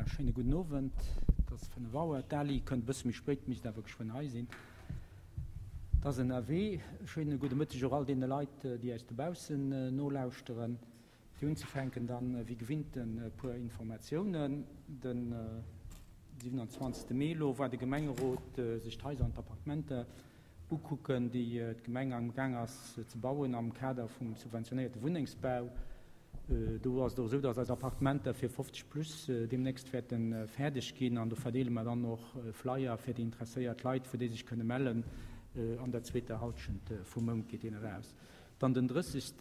Ja, schéine gudden Owend. Et ass 5 Auer. D'Ali kënnt e bësse méi spéit, misst awer geschwënn hei sinn. Et ass ënnerwee. Schéine gudde Mëtteg och all deene Leit, déi eis dobaussen nolauschteren. Fir unzefänken dann wéi gewinnt e puer Informatiounen. De 27. Mee elo war de Gemengerot sech d'Haiser an d'Appartementer ukucken, déi d'Gemeng am Gaang ass ze bauen am Kader vum subventionéierte Wunnengsbau. Do ass et och esou, dass eis Appartementer fir 50 plus deemnächst wäerte fäerdeg ginn an do verdeele mer dann och Flyer fir déi interesséiert Leit, wou déi sech kënne mellen. An der zweeter Halschent vum Mount geet deen eraus. Dann den 30.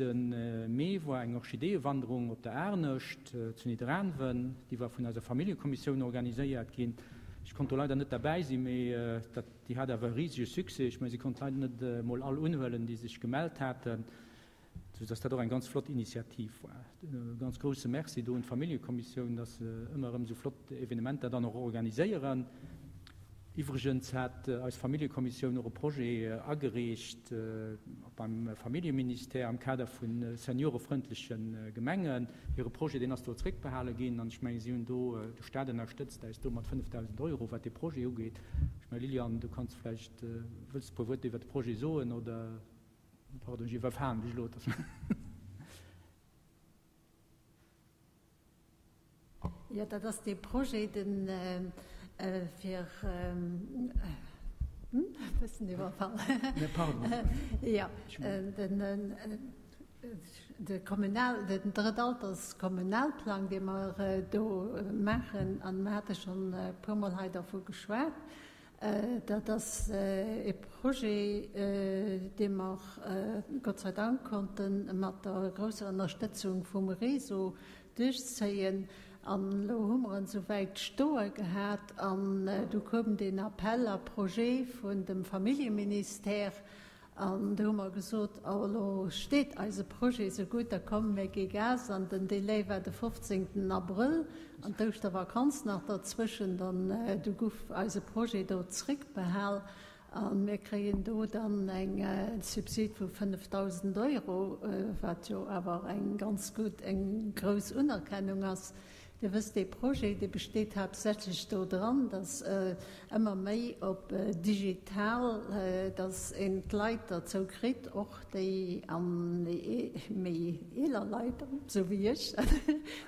Mee war eng Orchideeëwanderung op der Aarnescht zu Nidderaanwen. Déi war vun eiser Familljekommissioun organiséiert ginn. Ech konnt do leider net derbäi sinn, mee dat, déi hat awer e risege Succès. Ech mengen, si konnt d'Leit net emol all unhuelen, déi sech gemellt haten, sou dass dat och eng ganz flott Initiativ war. E ganz grousse Merci do un d'Familljekommissioun, dass se ëmmer erëm esou flott Evenementer dann och organiséieren. Iwwregens hat eis Familljekommissioun och e Projet agereecht beim Familljeministère am Kader vu seniorefrëndleche Gemengen. Hire Projet, deen ass do zréckbehale ginn an ech mengen, si hunn do de Staat ënnerstëtzt eis do mat 5.000 Euro, wat dee Projet ugeet. Ech mengen, Liliane, du kanns vläicht, wëlls e puer Wuert iwwert de Projet soen oder, pardon, ech iwwerfalen dech elo. Jo, dat ass dee Projet, de fir, hm, bëssen iwwerfall. Jo, den, de Kommunal, den Drëttalterskommunalplang, dee mer do maachen, an mer hate schonn e puermol hei dervu geschwat, Dat ass e Projet, dee mer Gott sei Dank konnte mat der grousser Ënnerstëtzung vum Réseau duerchzéien. An elo hu mer en esouwäit stoe gehat an du koum deen Appel à projets vun dem Familljeministère. An du hu mer gesot, Oh, elo steet eise Projet esou gutt, da komm, mir gi Gas. An den Delai war de 15. Abrëll an d'Ouschtervakanz nach derzwëschent. An du guff eise Projet do zréckbehal a mir kréien do dann eng Subsid vu 5.000 Euro, wat jo awer eng ganz gutt, eng grouss Unerkennung ass. Dir wësst, dee Projet, dee besteet haaptsächlech do dran, dass ëmmer méi op digital, dass een d'Leit derzou kritt, och déi méi eeler Leit, esou wéi ech,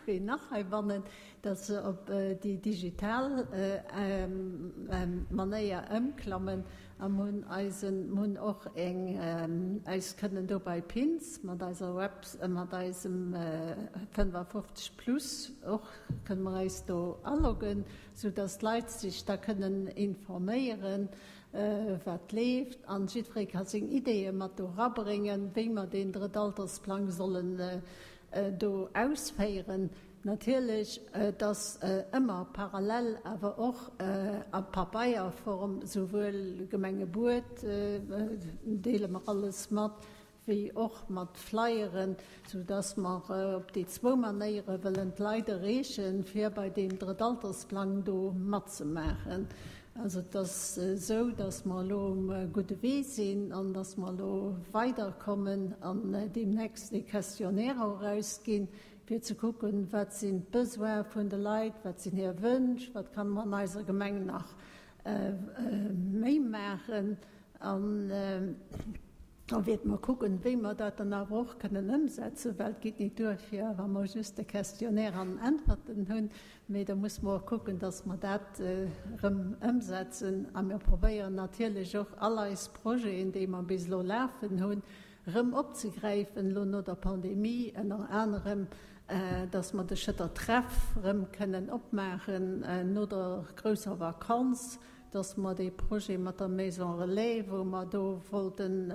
wéi nach heibannen, dass se op déi digital Manéier ëmklammen. A mir hunn eisen, mir hunn och eng, eis kënnen do bei Pins mat eiser Web, mat eisem 55 plus och kënne mer eis do aloggen, sou dass d'Leit sech da kënnen informéieren, wat leeft. An jiddweree ka seng Ideeë mat do erabréngen, wéi mer deen Drëttaltersplang sollen do ausféieren. Natierlech, et ass ëmmer parallel awer och a Pabeierform, souwuel Gemengebuet deele mer alles mat, wéi och mat Flyeren, soudass mer op déi zwou Manéiere wëllen d'Leit erreechen, fir bei deem Drëttaltersplang do matzemaachen. Also et ass esou, dass mer elo um gudde Wee sinn an dass mer elo weiderkommen an deemnächst e Questionnaire och erausginn, fir ze kucken, wat sinn d'Besoine vun de Leit, wat sinn hir Wënsch, wat kann mer an eiser Gemeng nach méi maachen. An da wäerte mer kucken, wéi mer dat dann awer och kënnen ëmsetzen, well et geet nit duer, fir wa mer just e Questionnaire an Äntwerten hunn, mee da musse mer och kucken, dass mer dat erëm ëmsetzen. A mir probéieren natierlech och, all eis Projeten, déi mer bis elo lafen hunn, Rëm opzegräifen, elo no der Pandemie, ënner anerem, dass mer de Schëtter Treff rëm kënnen opmaachen no der grousser Vakanz, dass mer dee Projet mat der Maison Relais, wou mer do wollten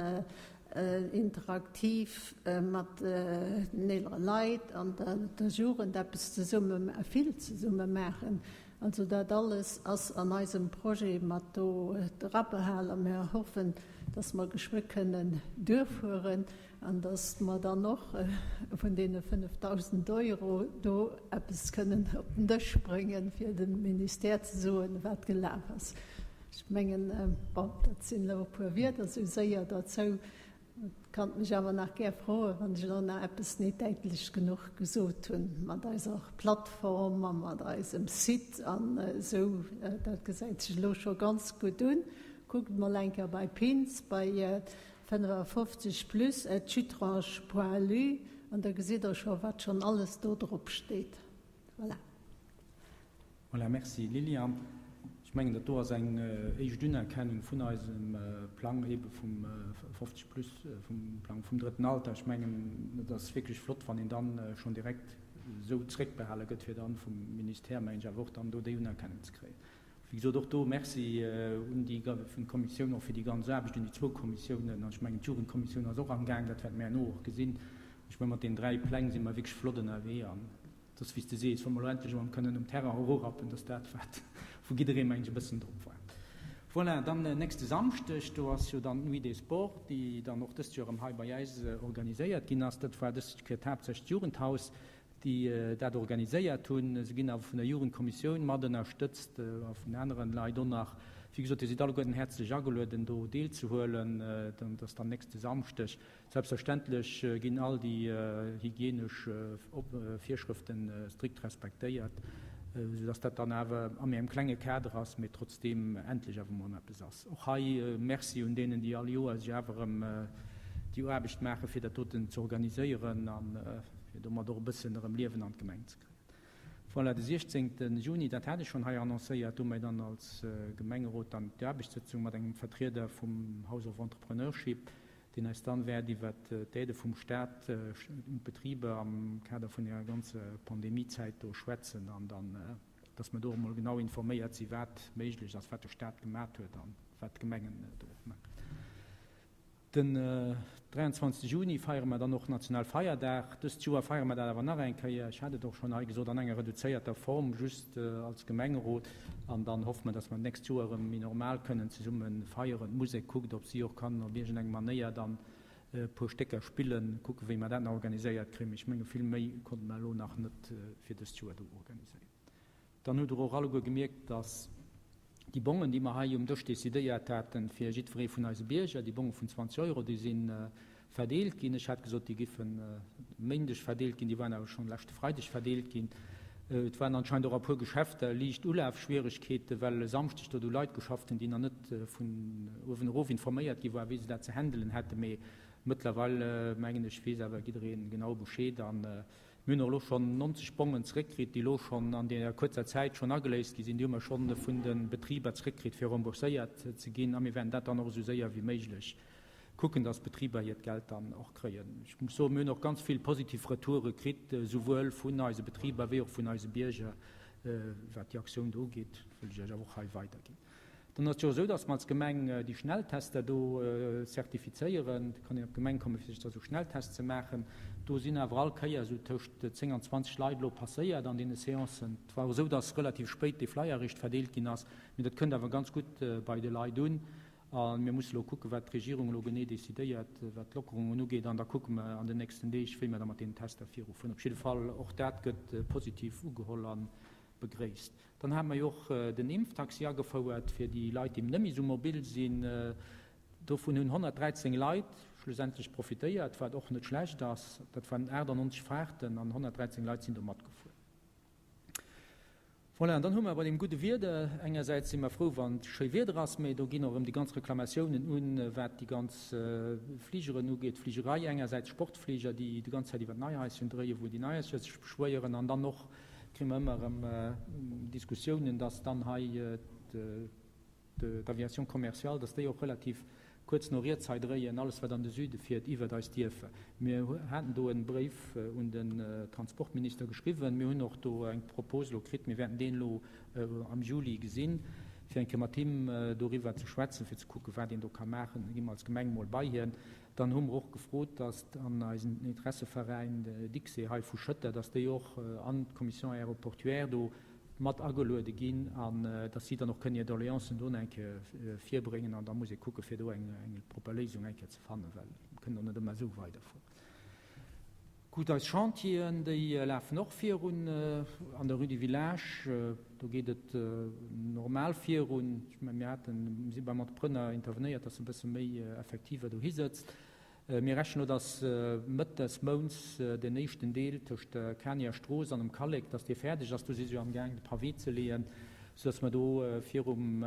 interaktiv mat den eelere Leit an der Jugend eppes zesumme, vill zesumme maachen. Also dat alles ass an eisem Projet mat do drabehal a mir hoffen, dass mer geschwë kënnen duerfueren an dass mer dann och vun deene 5.000 Euro do eppes kënnen op den Dësch bréngen, fir dem Ministère ze soen, wat gelaf ass. Ech mengen, bon, dat sinn elo e puer Wierder esou séier derzou. Kannt mech awer nach gär froen, wann ech elo nach eppes net däitlech genuch gesot hunn mat eiser Plattform a mat eisem Site an esou. Dat gesäit sech elo scho ganz gutt un. Kuckt mol eng Kéier bei Pins, bei 55 plus at schuttrange point lu an da gesitt der scho wat schonn alles do drop steet. Voilà. Voilà, merci Lilian. Ech mengen, dat do ass eng éischt Unerkennung vun eisem Plang eebe vum 50 plus, vum Plang vum drëtten Alter. Ech mengen, et ass wierklech flott, wann een dann schonn direkt esou zréckbehale gëtt, fir dann vum Ministère, mengen ech, awer och dann do déi Unerkennung ze kréien. Wéi gesot, och do Merci un déi vun d'Kommissioun och fir déi ganz Aarbecht, un déi zwou Kommissiounen. An ech mengen, d'Jugendkommissioun ass och amgaang, dat wäerte mir herno och gesinn. Ech menge mat deenen dräi Pläng si mer wierklech flott ënnerwee an et ass, wéi s de sees, wa mer elo endlech emol kënnen um Terrain erurappen, dass dat, wat wou jidderee, mengen ech, e bëssen drop waart. Voilà, dann nächste Samschdeg, do ass jo dann d'Nuit des Sports, déi dann och dëst Joer erëm hei bei äis organiséiert ginn ass. Dat war dëst Kéier haaptsächlech d'Jugendhaus, déi dat organiséiert hunn. Se ginn awer vun der Jugendkommissioun mat ënnerstëtzt a vun aneren Leit och nach. Wéi gesot, Dir sidd alleguerten häerzlech agelueden, do deelzehuelen. Dat ass dann nächste Samschdeg. Selbstverständlech ginn all déi hygienesch Virschrëfte strikt respektéiert, soudass dat dann awer a méi engem klenge Kader ass, mee trotzdeem endlech awer emol eppes ass. Och hei Merci un deenen, déi all Joer sech awer erëm déi Aarbecht maachen, fir dat doten ze organiséieren a fir domat och e bëssen erëm Liewen an d'Gemeng ze kréien. Voilà, de 16. Juni, dat hat ech schonn hei annoncéiert, hu mir dann als Gemengerot dann d'Aarbechtssëtzung mat engem Vertrieder vum House of Entrepreneurship, deen eis dann wäert iwwert d'Aidë vum Staat un d'Betriber am Kader vun der ganzer Pandemiezäit do schwätzen an dann, dass mer do och emol genau informéiert si wat méiglech ass, wat de Staat gemat huet an wat d'Gemengen do och maachen. Den 23 Juni feiere mer dann och Nationalfeierdag. Dëst Joer feiere mer dat awer nach eng Kéier, ech hat et och schonn hei gesot, an enger reduzéierter Form, just als Gemengerot. An dann hoffe mer, dass mer d'nächst Joer erëm méi normal kënnen zesumme feieren. D'Musek kuckt, ob si och kann op iergendeng Manéier dann e puer Stécker spillen. Kucke wéi mer dat nach organiséiert kréien. Mee ech menge vill méi konnte mer elo nach net fir dëst Joer do organiséieren. Dann hutt Der och alleguer gemierkt, dass déi Bongen, déi mer hei um Dësch decidéiert haten, fir jiddweree vun eise Bierger, déi Bonge vun 20 Euro, déi si verdeelt ginn. Ech hat gesot, déi giffen e Méindeg verdeelt ginn, déi waren awer schonn leschte Freideg verdeelt ginn. Et waren anscheinend och a puer Geschäfter liicht Ulafschwieregkeeten, well e Samschdeg do du Leit geschafft hunn, déi nach net vun uewen erof informéiert gi waren, wéi se dat ze handelen hätten. Mee mëttlerweil, mengen ech, weess awer jidderee genau Bescheed. Mir hunn och elo schonn 90 Bongen zeréckkritt, déi elo schonn an deeër kuerzer Zäit schonn ageléist gi sinn. Déi hu mer schonn vun de Betriber zeréckkritt, fir rembourséiert ze ginn. A mir wäerten dat dann och esou séier wéi méiglech kucken, dass d'Betriber hiert Geld dann och kréien. Ech muss soen, mir hunn och ganz vill positiv Retoure kritt, esouwuel vun eise Betriber wéi och vun eise Bierger, wat déi Aktioun do ugeet. Dat wëll ech Iech awer och hei weiderginn. Dann ass et jo esou, dass mer als Gemeng déi Schnelltester do zertifizéieren. Da kann een op d'Gemeng kommen, fir sech da esou Schnelltests ze maachen. Do sinn awer all Kéier esou tëscht 10 an 20 Leit elo passéiert an deene Seancen. Et war och esou, dass relativ spéit dee Flyer eréischt verdeelt ginn ass. Mee dat kënnt awer ganz gutt bei de Leit un. A mir musse elo kucken, wat d'Regierung elo genee decidéiert, wat d'Lockerungen ugeet. An da kucke mer an den nächsten Deeg, wéi mer da mat deenen Tester virufueren. Op jidde Fall, och dat gëtt positiv ugeholl a begréisst. Dann hate mer jo och den Impftaxi agefouert fir déi Leit, déi net méi esou mobil sinn. Dovun hunn 113 Leit schlussendlech profitéiert, wat och net schlecht ass. Dat waren 98 Fahrten an 113 Leit sinn do matgefuer. Voilà, an dann hu mer bei deem gudde Wieder, engersäits si mer frou, wann et schéi Wieder ass, mä do ginn och erëm déi ganz Reklamatiounen un, wat déi ganz Fligeren ugeet, d'Fligerei engersäits, Sportfliger, déi déi ganz Zäit iwwer d'Neihaischen dréien, wou déi Neihaischer sech beschwéieren, an dann och kréie mer ëmmer erëm Diskussiounen, dass dann hei d'Aviation commerciale, dass déi och relativ kuerz no riets hei dréien, alles wat an de Süde fiert, iwwert eis Dierfer. Mir haten do e Bréif un den Transportminister geschriwwen. Mir hunn och do eng Propos elo kritt. Mir wäerten deen elo am Juli gesinn, fir eng Kéier mat him doriwwer ze schwätzen, fir ze kucken, wat een do ka maachen. Da gi mer als Gemeng emol bei hien. Dann hu mer och gefrot, dass an eisen Interesseveräin, de DICSE hei vu Schëtter, dass déi och an d'Commission aéroportuaire do mat ageluede ginn an dass si dann och kënnen hir Doléancen do nach eng Kéier virbréngen. An da muss ee kucke fir do eng propper Léisung eng Kéier ze fannen, well mir kënnen och net ëmmer esou weiderfueren. Gutt, eis Chantieren, déi lafen och virun an der Rue du Village. Do geet et normal virun. Ech mengen, mir haten, mir si beim Entrepreneur intervenéiert, dass e bësse méi effektiver dohi sëtzt. Mir rechnen elo, dass Mëtt des Mounts den éischten Deel tëscht der Kanier Strooss an dem Kallek, dass dee fäerdeg ass. Do si se jo amgaang de Pavé ze leeën, soudass mer do virum,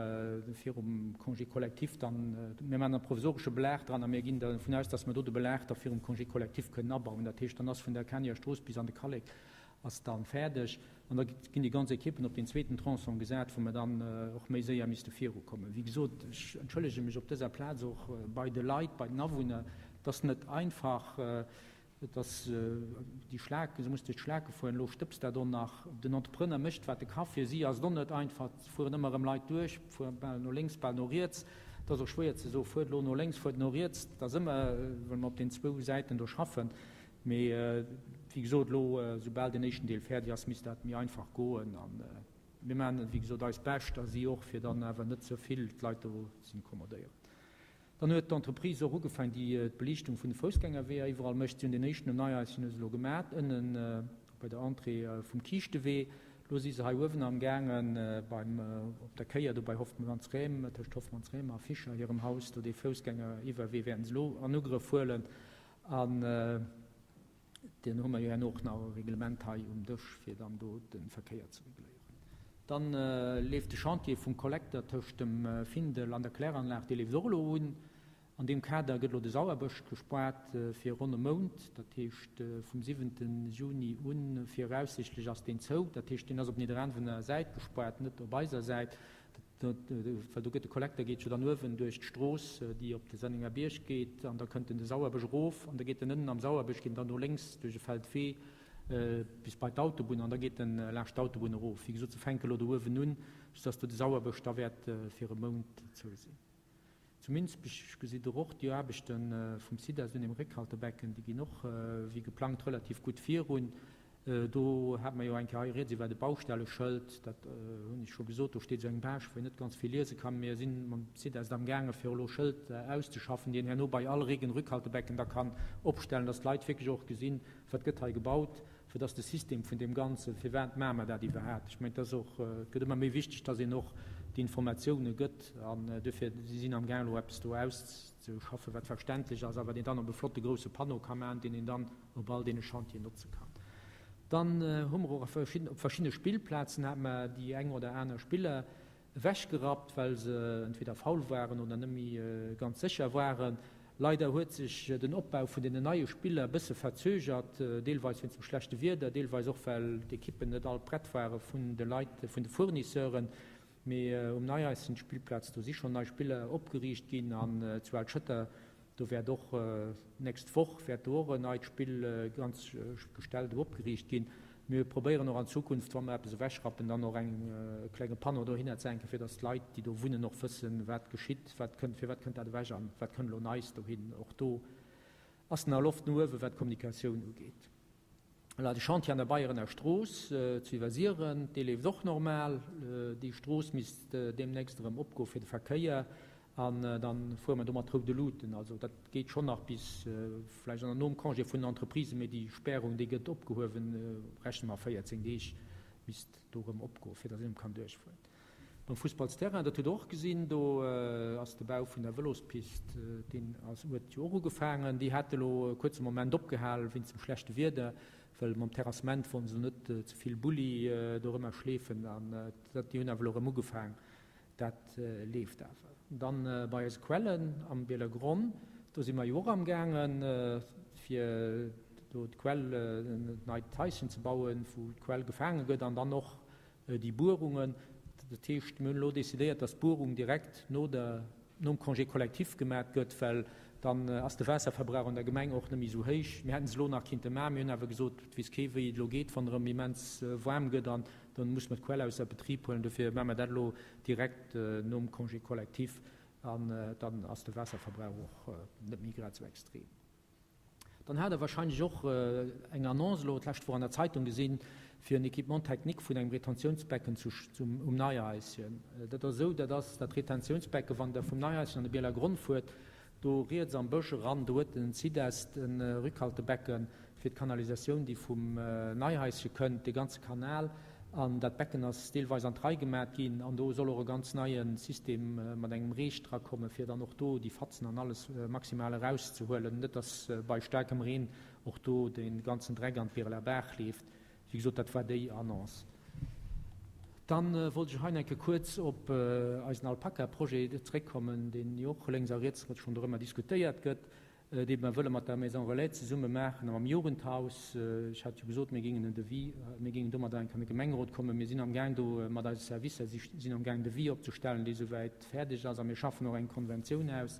virum Congé collectif dann, mir maachen e provisoresche Belag dran a mir ginn dervun aus, dass mer do de Belag da virum Congé collectif kënnen abauen. Dat heescht, dann ass vun der Kanier Strooss bis an de Kallek ass dann fäerdeg an da ginn déi ganz Ekippen op deen zweeten Tronçon gesat, wou mer dann och méi séier misste virukommen. Wéi gesot, ech entschëllege mech op dëser Plaz och bei de Leit, bei den Awunner. Et ass net einfach, et ass déi Schlake, se muss duerch d'Schlake fueren, elo stëbst dat och nach. Den Entrepreneur mécht, wat e ka. Fir si ass et och net einfach, et fueren ëmmer erëm Leit duerch, fuere bal no lénks, bal no riets. Et ass och schwéier ze soen, fuert elo no lénks, fuert no riets. Et ass ëmmer, well mer op den zwou Säiten do schaffen. Mee wéi gesot, elo soubal den éischten Deel fäerdeg ass, misst dat méi einfach goen. A mir maachen, wéi gesot, eist Bescht a si och, fir dann awer net ze vill d'Leit do ze incommodéieren. Dann huet d'Entreprise och ugefaangen, déi d'Beliichtung vun de Foussgängerweeër iwwerall mécht. Si hunn deen éischten um Neihaischen hu se elo gemat, ënnen bei der Entrée vum Kiischtewee. Elo si se hei uewen amgaangen, beim, op der Kéier do bei Hoffmanns-Rem, tëscht Hoffmanns-Rem a Fischer hirem Haus, do dee Foussgängeriwwerwee wäerten se elo an Ugrëff huelen. An dann hu mer jo herno och nach e Reglement hei um Dësch, fir dann do de Verkéier ze regléieren. Dann leeft de Chantier vum Kollekter tëscht dem Findel an der Kläranlag, dee leeft och elo un. An deem Kader gëtt elo de Sauerbësch gespaart fir ronn e Mount, dat heescht vum siwente Juni un viraussichtlech ass deen zou. Dat heescht, deen ass op Nidderaanwener Säit gespaart, net op eiser Säit. Well do gëtt de Kollekter geet jo dann uewen duerch d'Strooss, déi op de Sennenger Bierg geet, an da kënnt en de Sauerbësch erof an da geet en ënnen am Sauerbësch, geet en dann no lénks duerch e Feldwee bis bei d'Autobunn an da geet en laanscht d'Autobunn erof. Wéi gesot, se fänke elo do uewen un, soudass do de Sauerbësch da wäert fir e Mount zou sinn. Zu Minsbech gesitt Der och, déi Aarbechte vum SIDAS un dem Réckhaltebecken, déi ginn och wéi geplangt relativ gutt virun. Do hate mer jo eng Kéier hei rieds iwwer e Baustelleschëld, dat hunn ech scho gesot, do steet esou eng Bâche, wou een net ganz vill liese kann. Mir si mam SIDAS amgaange fir elo e Schëld auszeschaffen, déi een herno bei all Regenrückhaltebecken da kann opstellen, dass d'Leit wierklech och gesinn, wat gëtt hei gebaut. Wat ass de System vun deem Ganzen? Firwat maache mer dat iwwerhaapt? Ech mengen, et ass och, et gëtt ëmmer méi wichteg, dass een och déi Informatioune gëtt. An duerfir, si sinn amgaang elo eppes do auszeschaffen, wat verständlech ass a wat een dann op e flotte grouse Panneau ka maachen, deen een dann op all deene Chantieren notze kann. Dann hu mer och op verschiddene Spillplazen hate mer déi eng oder aner Spiller, Ewechgerappt, well se entweder faul waren oder net méi ganz sécher waren. Leider huet sech den Opbau vun deenen neie Spiller e bësse verzögert, deelweis wéinst dem schlechte Wieder, deelweis och well d'Ekippen net all prett ware vun de Leit, vun de Fournisseuren. Mee um Neihaischen Spillplaz, do si schonn nei Spiller opgeriicht ginn an zu Al-Schëtter Do wäert och d'nächst Woch wäert do och en neit Spill ganz Gestell do opgeriicht ginn. Mir probéieren och an Zukunft, wa mer eppes ewechrappen, dann och eng e klenge Panneau dohinner ze hänken, fir datt d'Leit, déi do wunnen, och wëssen, wat geschitt, wat kënnt, firwat kënnt dat ewech an wat kënnt elo Neis dohin. Och do ass nach Loft no uewen, wat d'Kommunikatioun ugeet. Voilà, de Chantier an der Beierener Strooss zu Iwwersiren, dee leeft och normal. Déi Strooss misst deemnächst erëm opgoe fir de Verkéier an da fuere mer do mat roude Luuten. Also dat geet schonn nach bis vläicht an der nom Congé vun den Entreprisen, mee déi Spärung, déi gëtt opgehuewen, rechne mer 14 Deeg, misst do erëm opgoe fir datt een erëm kann duerchfueren. Beim Fussballsterrain, dat hutt Der och gesinn, do ass de Bau vun der Vëlospist, deen ass, huet jo och ugefaangen. Déi hate elo e kuerze Moment opgehal wéinst dem schlechte Wieder, well mam Terrassement wollten se net ze vill Bulli dorëmmer schleefen. An dat, déi hunn awer elo erëm ugefaang. Dat leeft awer. Dann bei eise Quellen am Bielergronn, do si mer jo och amgaangen, fir do d'Quell, en neit Haischen ze bauen, wou d'Quell gefaange gëtt an dann och Déi Buerungen, dat heescht, mir hunn elo decidéiert, dass d'Buerung direkt no der, nom Congé collectif gemat gëtt, well dann ass de Waasserverbrauch an der Gemeng och net méi esou héich. Mir hätten se elo nach kinnte maachen, mir hunn awer gesot, et weess kee wéi et elo geet, wann erëm immens waarm gëtt an dann muss mer d'Quell ausser Betrib huelen. Dofir maache mer dat elo direkt nom Congé collectif an dann ass de Waasserverbrauch och net méi grad esou extrem. Dann hat Der wahrscheinlech och eng Annonce elo d'lescht Woch an der Zeitung gesinn, fir en Équipement technique vun engem Retentiounsbecken zu, zum, um Neihaischen. Dat ass esou, dat ass dat Retentiounsbecken, wann Der vum Neihaischen an de Bielergronn fuert, do riets am Bësch eran, do huet den Sidest e Rückhaltebecken fir d'Kanalisatioun, déi vum Neihaischen kënnt, dee ganze Kanal. An dat Becken ass deelweis an d'Rei gemat ginn an do soll och e ganz neie System mat engem Reech drakommen, fir dann och do déi Fatzen an alles maximal erauszehuelen, net dass bei staarkem Reen och do dee ganzen Dreck an d'Bireler Baach leeft. Wéi gesot, dat war déi Annonce. Dann wollt ech hei nach eng Kéier kuerz op eisen Alpaka-Projet zréckkommen, deen jo och lénks a riets schonn dorëmmer diskutéiert gëtt. dee mer wëlle mat der Maison Relais zesumme maachen a mam Jugendhaus. Ech hat jo gesot, mir géingen en Devis, mir géingen domadder eng Kéier an de Gemengerot kommen. Mir sinn amgaang do mat eise Servicer, si sinn amgaang en Devis opzestellen, dee souwäit fäerdeg ass a mir schaffen och eng Konventioun aus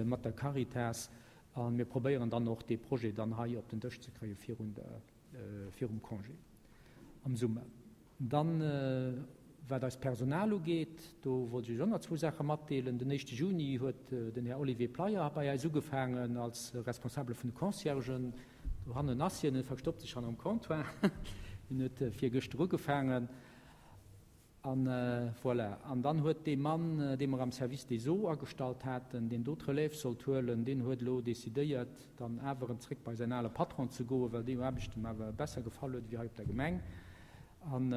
mat der Caritas a mir probéieren dann och dee Projet dann hei op den Dësch ze kréie virun der, virum Congé am Summer. Dann, wat eist Personal ugeet, do wollt ech Iech och nach zwou Saache matdeelen. Den éischte Juni huet den Här Olivier Pleyer bei eis ugefaangen als Responsabele vun de Conciergen. Dohannen ass hien, en verstoppt sech hannerem Comptoir. Hien huet virgëschter ugefaangen. An voilà. An dann huet dee Mann, dee mer am Service des Eaux agestallt haten, deen do d'Relève sollt huelen, deen huet elo decidéiert, dann awer erëm zréck bei säin ale Patron ze goen, well déi Aarbecht em awer besser gefall huet ewéi hei op der Gemeng. An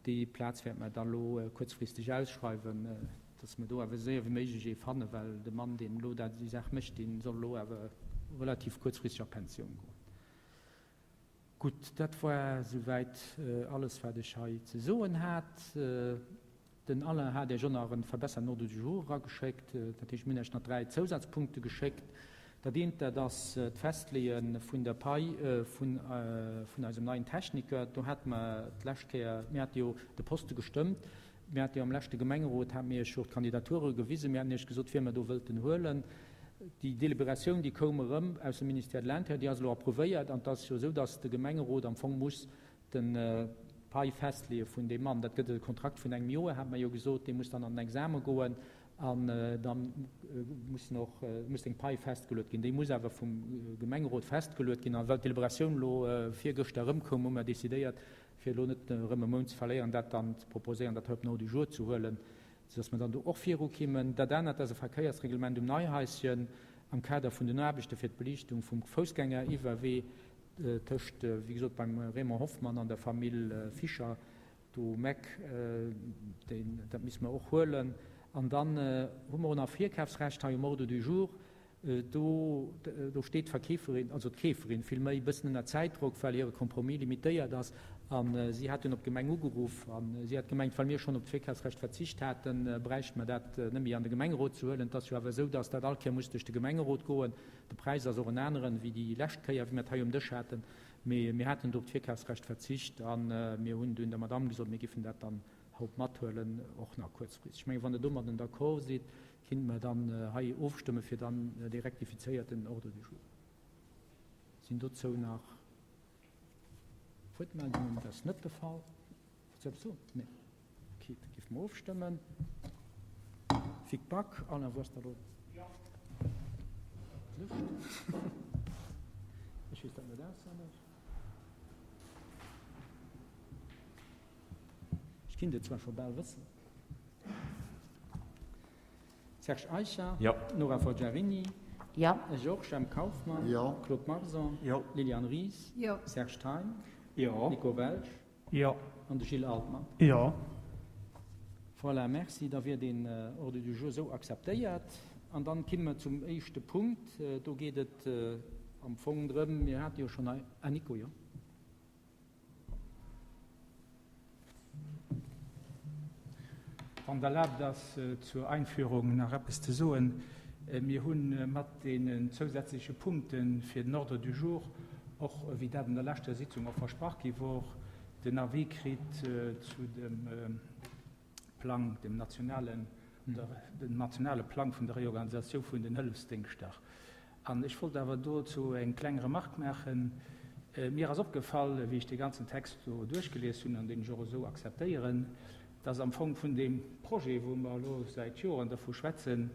déi Plaz wäerte mer da elo kuerzfristeg ausschreiwen, dass mer do awer esou séier wéi méiglech ee fannen, well de Mann, deen elo dat déi Saach mécht, dee soll elo awer relativ kuerzfristeg a Pensioun goen. Gutt, dat war souwäit alles, wat ech hei ze soen hat. Den Alain hat Iech och nach e verbesserten Ordre du jour erageschéckt. Dat heescht, mir hunn Iech nach 3 Zousazpunkte geschéckt. Dat eent, dat ass d'Festleeë vun der Pai vun eisem neien Techniker. Do hate mer d'lescht Kéier, mir hate jo de Poste gestëmmt, mir hate jo am leschte Gemengerot, hate mir Iech jo och d'Kandidature gewisen, mir haten Iech gesot, wien mer do wëllten huelen. Déi Deliberatioun, déi koum erëm aus dem Ministère de l'Intérieur, déi ass elo approuvéiert an et ass jo esou, dass de Gemengerot am Fong muss de Pai festleeë vun deem Mann. Dat gëtt e Kontrakt vun engem Joer, hat mer jo gesot, dee muss dann an den Exame goen an da mussen och, muss seng Pai festgeluet ginn. Déi muss awer vum Gemengerot festgeluet ginn. A well d'Deliberatioun elo virgëschter erëmkoum, hu mer decidéiert, fir elo net erëm e Mount ze verléieren, dat dann ze proposéieren, dat hei op den Ordre du jour ze huelen, soudass mer dann do och virukimmen. Dat anert ass e Verkéiersreglement um Neihaischen am Kader vun den Aarbechte fir d'Beliichtung vum Foussgängeriwwerwee. Tëscht, wéi gesot, beim Raymond Hoffmann an der Famill Fischer do um Eck, deen, dat misste mer och huelen. An dann hu mer och nach Virkafsrecht hei um Ordre du jour. Do, do steet d'Verkeeferin, also d'Keeferin villméi, e bëssen ënner Zäitdrock, well hire Compromis limitéiert ass. A si hat dunn op d'Gemeng ugeruff a si hat gemengt, well mir schonn op d'Virkafsrecht verzicht haten, bräichte mer dat net méi an de Gemengerot ze huelen. Et ass jo awer esou, dass dat all Kéier muss duerch de Gemengerot goen. De Präis ass och en aneren wéi déi lescht Kéier, wéi mir et hei um Dësch haten. Mee mir haten do op d'Virkafsrecht verzicht a mir hunn dunn der Madamm gesot, mir giffen dat dann haut mathuelen, och nach kuerzfristeg. Ech mengen, wann Der domadden d'accord sidd, kinnte mer dann hei ofstëmme fir dann dee rektifizéierten Ordre du jour. Sinn dozou nach Wuertmeldungen? Dat ass net de Fall. Wollt se eppes soen? Nee. Ok, da géife mer ofstëmmen. Vic Back, Alain, wou ass dat elo? D'Lëscht. Ech weess dat net auswenneg. Ech kinnt et zwar scho bal wëssen. Serge Eicher. Jo. Nora Forgiarini. Jo. Georges Jemp Kauffmann. Jo. Claude Marson. Jo. Liliane Ries. Jo. Serge Thein. Jo. Nico Welsch. Jo. An de Gilles Altmann. Jo. Voilà, merci. Da wier deen Ordre du jour esou akzeptéiert. An dann kimme mer zum éischte Punkt. Do geet et am Fong drëm, mir hate jo schonn hei, ah Nico, jo. Wann et erlaabt ass, zur Einführung nach eppes ze soen. Mir hu mat deenen zousätzleche Punkte fir den Ordre du jour och, wéi dat an der leschter Sitzung och versprach gi wor, den Avis kritt zu dem Plang, dem nationalen, dem nationale Plang vun der Reorganisatioun vun den Hëllefsdéngschter. An ech wollt awer dozou eng kleng Remarque maachen. Mir ass opgefall, wéi ech dee ganzen Text do duerchgelies hunn, an deen ech och esou akzeptéieren, dass am Fong vun deem Projet, wou mer elo säit Joren dervu schwätzen,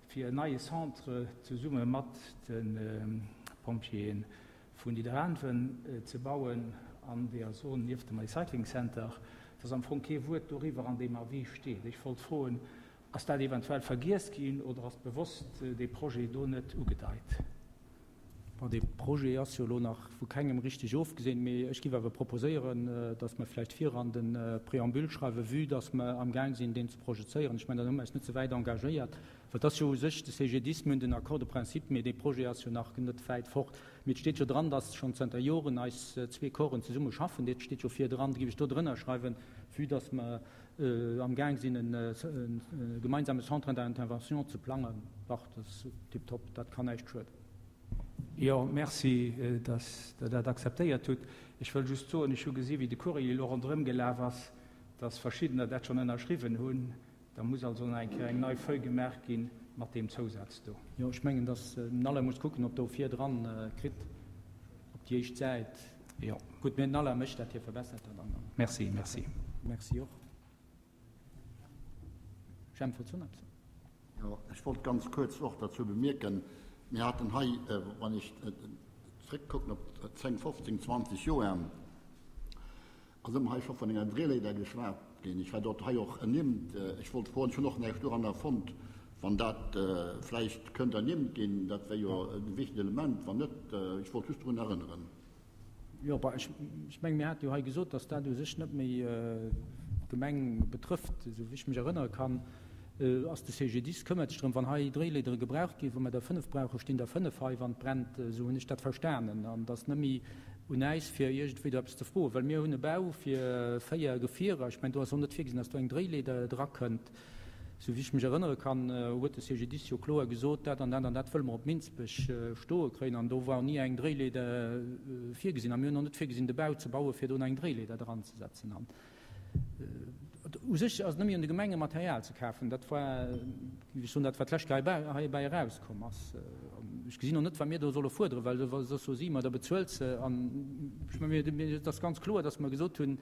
fir en neie Centre zesumme mat de Pompjeeë vun Nidderaanwen ze bauen an deeër Zon nieft dem Recycling Center, dass am Fong kee Wuert doriwwer an deem Avis steet. Ech wollt froen, Ass dat eventuell vergiess ginn oder ass bewosst dee Projet do net ugedeit? Bon, dee Projet ass jo elo nach vu kengem richteg ofgeseent, mee ech géif awer proposéieren, dass mer vläicht vir an de Préambule schreiwen, vue dass mer amgaang sinn, deen ze projezéieren. Ech mengen, dann hu mer eis net ze wäit engagéiert, well et ass jo u sech de CGDIS, mir hunn den Accord de principe, mee dee Projet ass jo nach net wäit fort. Mee et steet jo dran, dass schonn zënter Joren eis zwee Corpsen zesumme schaffen. Dat steet jo vir dran. Da géif ech do drënner schreiwen, vue dass mer amgaang sinn, e gemeinsame Centre d'intervention ze plangen. Dach, dat ass tiptop, dat kann näischt schueden. Jo, merci, dass Der dat akzeptéiert hutt. Ech wëll just soen, ech hu gesi wéi de Courrier elo ronderëm gelaf ass, dass Verschiddener dat schonn ënnerschriwwen hunn. Da muss also nach eng Kéier eng nei Feuille gemaach gi mat deem Zousaz do. Jo, ech mengen, dass den Alain muss kucken, ob der e virdran kritt op déi éischt Säit. Jo. Gutt, mä den Alain mécht dat, hie verbessert dat dann. Merci, merci. Merci och. Jemp, wollts du nach eppes soen? Jo, ech wollt ganz kuerz och derzou bemierken, mir haten hei, wann ech zréckkucken op 10, 15, 20 Joer, ass ëmmer hei scho vun enger Dréileeder geschwat ginn. Ech war dort hei och ernimmt. Ech wollt froen, ech hunn och näischt doranner fonnt, wann dat vläicht kënnt ernimmt ginn, dat wär jo e wichtegt Element. Wann net, ech wollt just drun erënneren. Jo, bah, ech, ech mengen, mir hate jo hei gesot, dass dat u sech net méi d'Gemeng betrëfft. Esou wéi ech mech erënnere kann, ass de CGDIS këmmert sech drëm, wann hei Dréileedere gebraucht ginn, wa mer der 5 brauchen, stinn der 5 hei, wann et brennt. Esou hunn ech dat verstanen. An et ass net méi un äis, fir iergendwéi do eppes ze froen, well mir hunn e Bau fir 4 Gefierer. Ech mengen, do ass och net virgesinn, dass do eng Dréileeder drakënnt. Sou wéi ech mech erënnere kann, huet de CGDIS jo kloer gesot, dat an dat an dat wëlle mer op Minsbech stoe kréien. An do war ni eng Dréileeder virgesinn. A mir hunn och net virgesinn, de Bau ze bauen, fir do eng Dréileeder dranzesetzen. An u sech ass et net méi un de Gemenge Material ze kafen. Dat war, géif ech soen, dat wat d'lescht Kéier heibäi erauskomm ass. An ech gesinn och net, wat mir do solle fuerderen, well soss soe si, ma da bezuelt se. An ech menge mir, et ass ganz kloer, datt mer gesot hunn,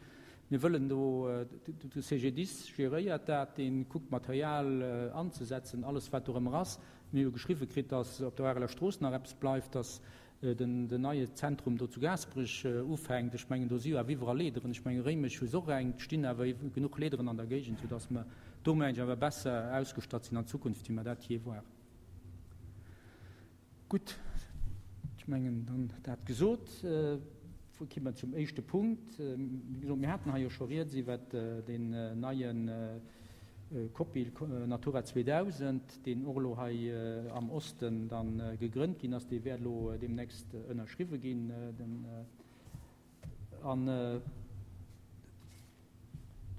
Mir wëllen do, de CGDIS geréiert dat, dee kuckt Material anzesetzen, alles wat dorëmmer ass. Mir hu geschriwwe kritt, datt op der Areler Strooss nach eppes bleift, datt den neie Zentrum do zu Gaasperech ufänkt. Ech mengen, do si jo awer iwwerall Leederen. Ech menge Réimech hu se och eng. Et stinn awer genuch Leederen an der Géigend, soudatt mer do, mengen ech, awer besser ausgestatt sinn an Zukunft, wéi mer dat jee waren. Gutt, ech mengen, dann dat gesot, ki mer zum éischte Punkt. Wéi gesot, mir haten hei jo scho rieds iwwert deen neie Copil Natura 2000, deen och elo hei am Osten da gegrënnt ginn ass. Dee wäert elo deemnächst ënnerschriwwe ginn. An,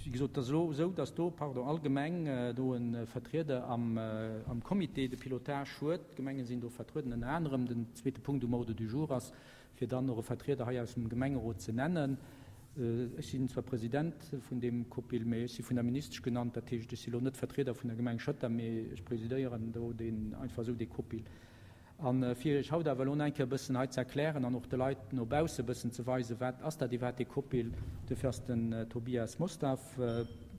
wéi gesot, et ass elo esou, dass do, pardon, all Gemeng do e Vertrieder am Comité de pilotage huet. D'Gemenge sinn do vertrueden, ënner anerem. Den zweete Punkt um Ordre du jour ass, fir dann och e Vertrieder hei aus dem Gemengerot ze nennen. Ech sinn zwar President vun deem COPIL, mee ech si vun der Ministesch genannt. Dat heescht, ech si elo net Vertrieder vun der Gemeng Schëtter, mee ech presidéieren do deen, einfach esou dee COPIL. A fir Iech haut awer elo nach eng Kéier e bëssen hei ze erklären an och de Leit no bausse e bëssen ze weisen, wat ass dat iwwerhaapt dee COPIL, duerfir ass den Tobias Mostaff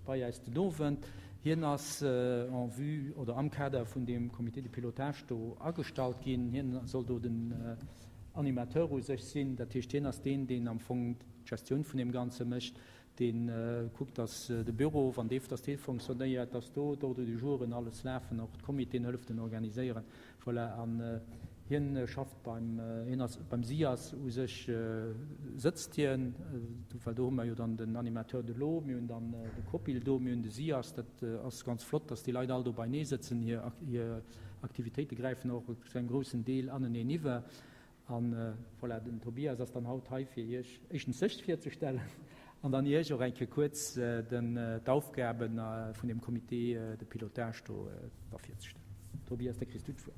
bei äis den Owend. Hien ass en vue oder am Kader vun deem Comité de pilotage do agestallt ginn. Hien soll do den Animateur u sech sinn. Dat heescht, hien ass deen, deen am Fong d'Gestioun vun deem Ganze mécht, dee kuckt, dass de Büro, wann dee, dass dee fonctionnéiert, dass do d'Ordre du jouren alles lafen, och d'Comitéen hëlleft en organiséieren. Voilà, an hien schafft beim, hien ass beim SIAS u sech sëtzt hien, well do hu mer jo dann den Animateur de l'eau, mir hunn dann de Copil do, mir hunn de SIAS. Dat ass ganz flott, dass déi Leit all do beinee sëtzen. Hir, hir Aktivitéite gräifen och zu engem groussen Deel aneneen iwwer. An voilà, den Tobias ass dann haut hei fir Iech éischtens sech virzestellen an dann Iech och eng Kéier kuerz den d'Aufgabe vun dem Comité de pilotage do da virzestellen. Tobias, da kriss du d'Wuert.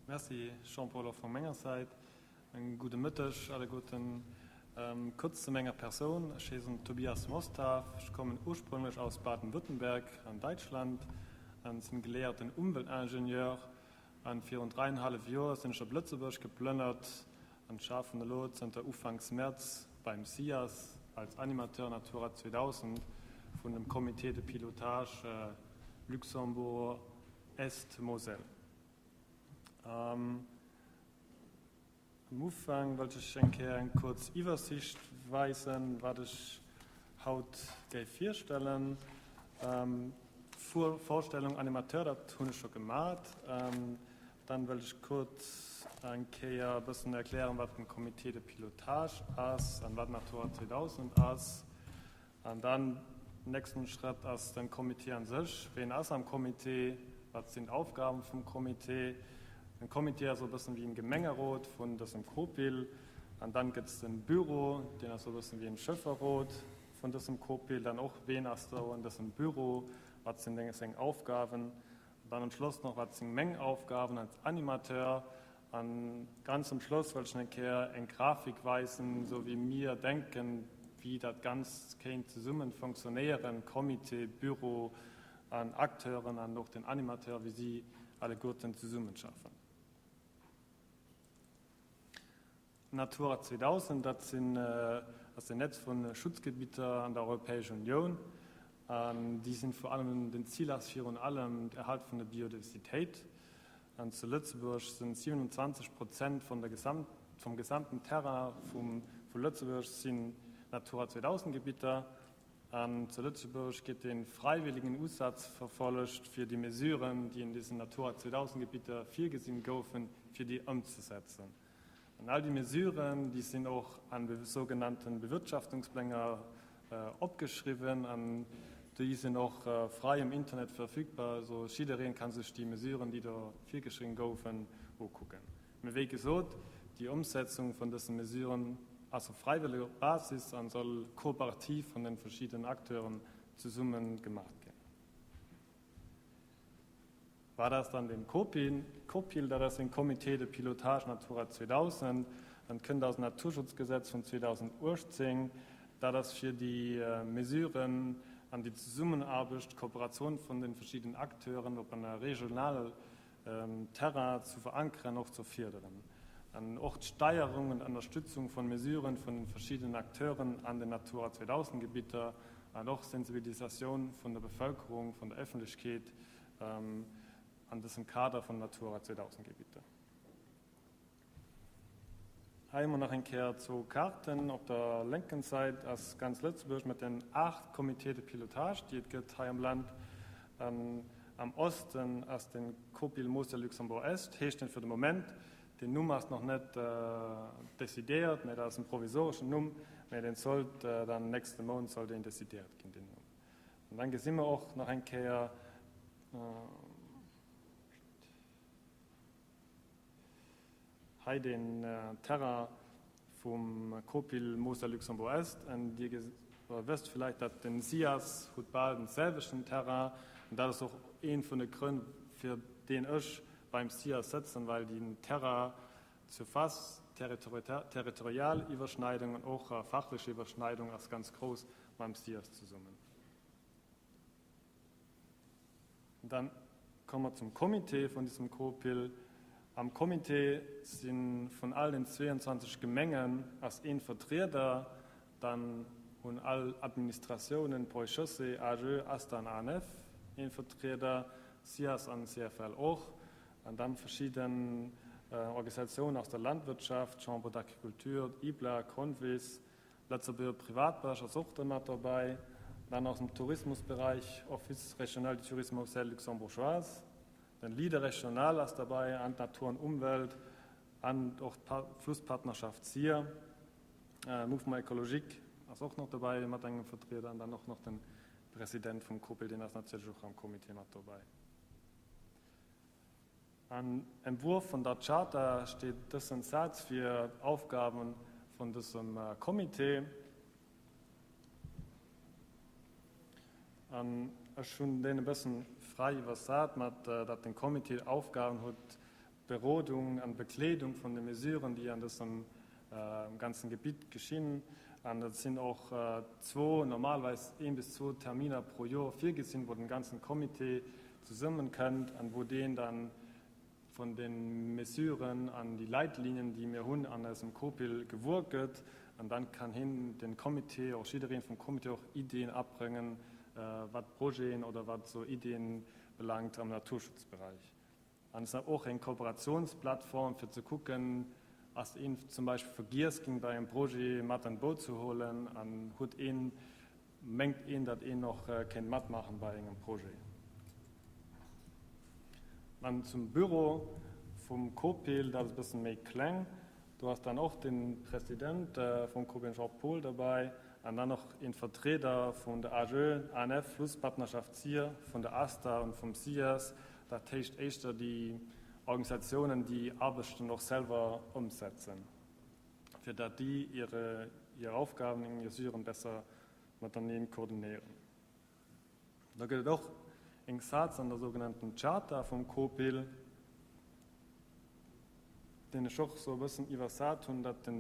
Merci Jean-Paul, och vu menger Säit en gudde Mëtteg alleguerten. Kurz zu menger Persoun, Ech heessen Tobias Mostaf, ech kommen ursprünglech aus Baden-Württemberg an Däitschland an sinn gelehrten Umweltingenieur an virun dräienhallef Joer sinn ech op Lëtzebuerg geplënnert an schaffen elo zënter Ufanks März beim SIAS als Animateur Natura 2000 vun dem Comité de pilotage Luxembourg Est Moselle. Am Ufank wollt ech eng Kéier eng kuerz Iwwersicht weisen, wat ech haut géif virstellen. Vorstellung Animateur, dat hunn ech scho gemat. Dann wëll ech kuerz eng Kéier e bëssen erklären, wat den Comité de pilotage ass an wat Natura 2000 ass. An dann nächsten Schrëtt ass den Comité an sech. Ween ass am Comité? Wat sinn d'Aufgaben vum Comité? Den Comité ass esou e bëssen wéi en Gemengerot vun dësem COPIL. An dann gëtt es den Büro, deen ass esou e bëssen wéi en Schäfferot vun dësem COPIL. Dann och, ween ass do an dësem Büro? Wat sinn seng Aufgaben? An dann am Schloss nach, wat sinn meng Aufgaben als Animateur? An ganz zum Schloss wëll ech nach eng Kéier eng Grafik weisen, esou wéi mir denken, wéi dat Ganzt kéint zesummen fonctionnéieren, Comité, Büro an Acteuren an och den Animateur, wéi si alleguerten zesummenschaffen. Natura 2000, dat sinn, ass en Netz vu Schutzgebitter an der Europäesch Unioun. An déi sinn vor allem, den Zil ass virun allem d'Erhalt vun der Biodiversitéit. An zu Lëtzebuerg sinn 27 Prozent vun der Gesamt, vum gesamten Terrain vum, vu Lëtzebuerg sinn Natura 2000 Gebitter. An zu Lëtzebuerg gétt e fräiwilligen Usaz verfollegt, fir déi Mesuren, déi an diesen Natura 2000 Gebitter virgesinn goufen, fir déi ëmzesetzen. An all déi Mesuren, déi sinn och an de sougenannten Bewirtschaftungspläng opgeschriwwen an déi sinn och frei um Internet verfügbar. Also jiddereen ka sech déi Mesuren, déi do virgeschriwwen goufen, ukucken. Mee wéi gesot, déi Ëmsetzung vun dëse Mesuren ass op fräiwëlleger Basis an soll kooperativ vun den verschiddenen Acteuren zesumme gemaach ginn. Wat ass dann den COPIL? COPIL, dat ass en Comité de pilotage Natura 2000 an kënnt aus dem Naturschutzgesetz vun 2018. Dat ass fir déi Mesuren an déi Zesummenaarbecht, d'Kooperatioun vun den verschiddenen Acteuren op enger regionale Terrain zu verankeren, och ze fierderen. An och d'Steierung an Ënnerstützung von Mesuren vun den verschiddenen Acteuren an den Natura 2000 Gebitter an och Sensibilisatioun vun der Bevölkerung, vun der Öffentlechkeet an dësem Kader vun Natura 2000 Gebitter. Hei hu mer nach eng Kéier zwou Kaarten. Op der lénken Säit ass ganz Lëtzebuerg mat den 8 Comités de pilotage, déi et gëtt hei am Land. An am Osten ass de Copil Mosel Luxembourg Est, heescht en fir de Moment. Den Numm ass nach net decidéiert, mä dat ass en provisoreschen Numm, mä deen sollt dann nächste Mount soll deen decidéiert ginn, deen Numm. An dann gesi mer och nach eng Kéier hei den Terrain vum Copil Mosel Luxembourg Est. An Dir wësst vläicht, datt den SIAS huet bal den selwechten Terrain. An dat ass och ee vun de Grënn, fir deen ech beim SIAS sëtzen, well den Terrain d'Surface, territorial Iwwerschneidung an och fachlech Iwwerschneidung ass ganz grouss mam SIAS zesummen. Dann komme mer zum Comité vun diesem COPIL. Am Comité si vun all den 22 Gemengen ass ee Vertrieder. Dann hunn all Administratiounen, Ponts et Chaussées, AGE, ASTA an ANF ee Vertrieder, SIAS an CFL och. An dann verschidden Organisatiounen aus der Landwirtschaft, Chambre d'Agriculture, IBLA, Convis, Lëtzebuerger Privatbësch ass och do mat dobäi. Dann aus dem Tourismusberäich, Office régional du tourisme Moselle luxembourgeoise, den Leader régional ass derbäi an d'Natur an Umwelt an och d'Flusspartnerschaft Sir. Mouvement écologique ass och nach dobäi mat engem Vertrieder an dann och nach den President vum COPIL, deen ass natierlech och am Comité mat dobäi. Am Entwurf vun der Charta steet dësen Saz fir d'Aufgaben vun dësem Comité. An ech hunn deen e bëssen fräi iwwersat mat, datt den Comité d'Aufgaben huet, d'Berodung an d'Begleedung vun de Mesuren, déi an dësem ganzen Gebitt geschinn. An et sinn och zwou, normalerweis een bis zwou Terminer pro Joer virgesinn, wou den ganzen Comité zesummenkënnt an wou deen dann vun den Mesuren an déi Leitlinien, déi mir hunn an eisem COPIL gewuer gëtt. An dann kann hien, den Comité, och jiddereen vum Comité och Iddien abréngen, wat Projeten oder wat esou Iddien belangt am Naturschutzbereich. An et ass och eng Kooperationsplattform fir ze kucken, ass een zum Beispill vergiess ginn bei engem Projet mat an d'Boot ze holen an huet een, mengt een, datt een och kéint matmaachen bei engem Projet. An zum Büro vum COPIL, dat ass e bëssen méi kleng, do ass dann och de President vum COPIL, Jean-Paul, derbäi an dann och een Vertrieder vun der AGE, ANF, Flusspartnerschaft Sir, vun der ASTA an vum SIAS, dat heescht éischter déi Organisatiounen, déi Aarbechten och selwer ëmsetzen, fir dat déi hir Aufgaben an hir Mesuren besser mateneen koordinéieren. Da gëtt et och eng Saz an der sougenannten Charta vum COPIL, deen ech och sou e bëssen iwwersat hunn, datt de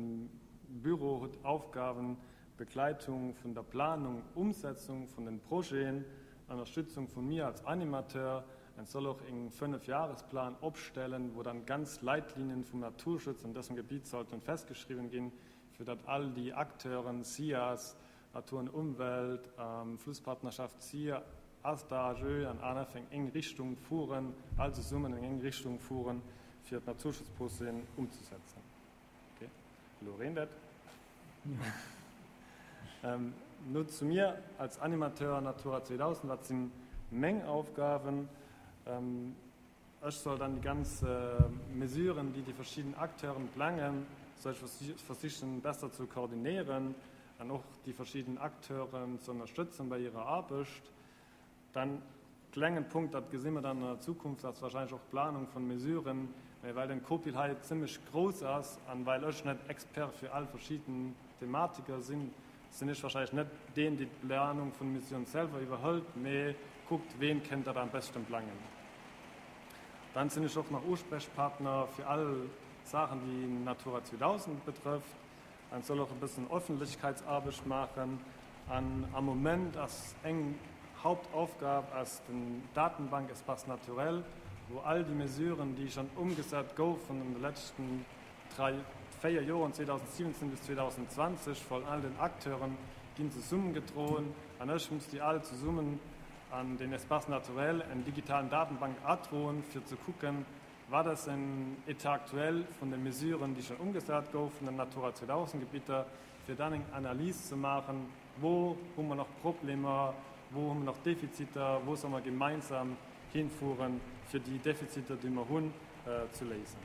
Büro huet Aufgaben, Begleitung vun der Planung, Umsetzung vun den Projeten, Ënnerstützung vu mir als Animateur, en soll och eng Fënnefjahresplan opstellen, wou dann ganz Leitlinien vum Naturschutz an dësem Gebiet sollten festgeschriwwen ginn, fir datt all déi Acteuren, SIAS, Natur an Umwelt, Flusspartnerschaft Sir, ASTA, AGE an ANF eng eng Richtung fueren, all zesummen eng eng Richtung fueren, fir d'Naturschutzprojeten umzusetzen. Ok, elo reent et. Elo zu mir als Animateur Natura 2000, Wat sinn meng Aufgaben? Ech soll dann déi ganz Mesuren, déi déi verschidden Acteuren plangen, soll ech versichen besser ze koordinéieren an och déi verschidden Acteuren ze ënnerstëtzen bei hirer Aarbecht. Dann klengen Punkt, dat gesi mer dann an der Zukunft, ass wahrscheinlech och d'Planung vun Mesuren, mä well den COPIL hei zimmlech grouss ass an well ech net Expert fir all verschidden Thematiker sinn, sinn ech wahrscheinlech net deen, dee d'Planung vun Mesuren selwer iwwerhëlt, mä kuckt, ween kéint dat am beschten plangen. Dann sinn ech och nach Usprechpartner fir all Saachen, déi Natura 2000 betrëfft. An soll och e bëssen Öffentlechkeitsaarbecht maachen. An am Moment ass eng Hauptaufgab ass den Datenbank Espace naturel, wou all déi Mesuren, déi schonn ëmgesat goufen an de leschten drai, véier Joren, 2017 bis 2020, von all den Acteuren ginn zesummengedroen. An ech muss déi all zesummen an den Espace naturel, eng digitalen Datenbank adroen, fir ze kucken, Wat ass den État actuel vun de Mesuren, déi schonn ëmgesat goufen an Natura 2000 Gebitter, fir dann eng Analys ze maachen, wou hu mer nach Problemer, wou hu mer nach Defiziter, wou solle mer gemeinsam hinfueren, fir déi Defiziter, déi mer hunn, ze léisen.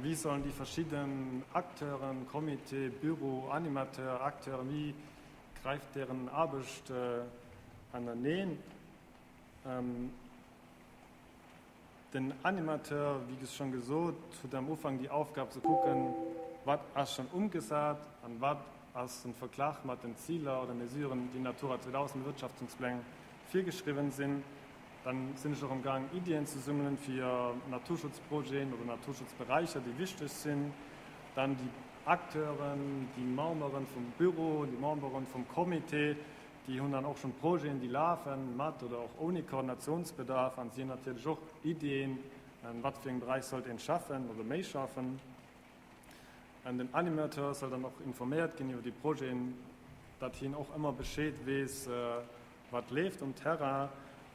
Wéi sollen déi verschidden Acteuren, Comité, Büro, Animateur, Acteuren, wéi gräift deren Aarbecht aneneen? Den Animateur, wéi schon gesot, huet am Ufank déi Aufgab ze kucken, wat ass schon umgesat an wat ass en Verglach mat den Ziler oder Mesuren, déi Natura 2000 Bewirtschaftungspläng virgeschriwwen sinn. Dann sinn ech och am Gaang Iddien ze summelen fir Naturschutzprojeten oder Naturschutzberäicher, déi wichteg sinn. Dann déi Acteuren, déi Memberen vum Büro, déi Memberen vum Comité, Déi hunn dann och schonn Projeten, déi lafen, mat oder och ouni Koordinationsbedarf, an si hunn natierlech och Iddien, wat fir engem Beräich sollt een schaffen oder méi schaffen. An den Animateur soll dann och informéiert ginn iwwer déi Projeten, datt hien och ëmmer Bescheed weess, wat leeft um Terrain.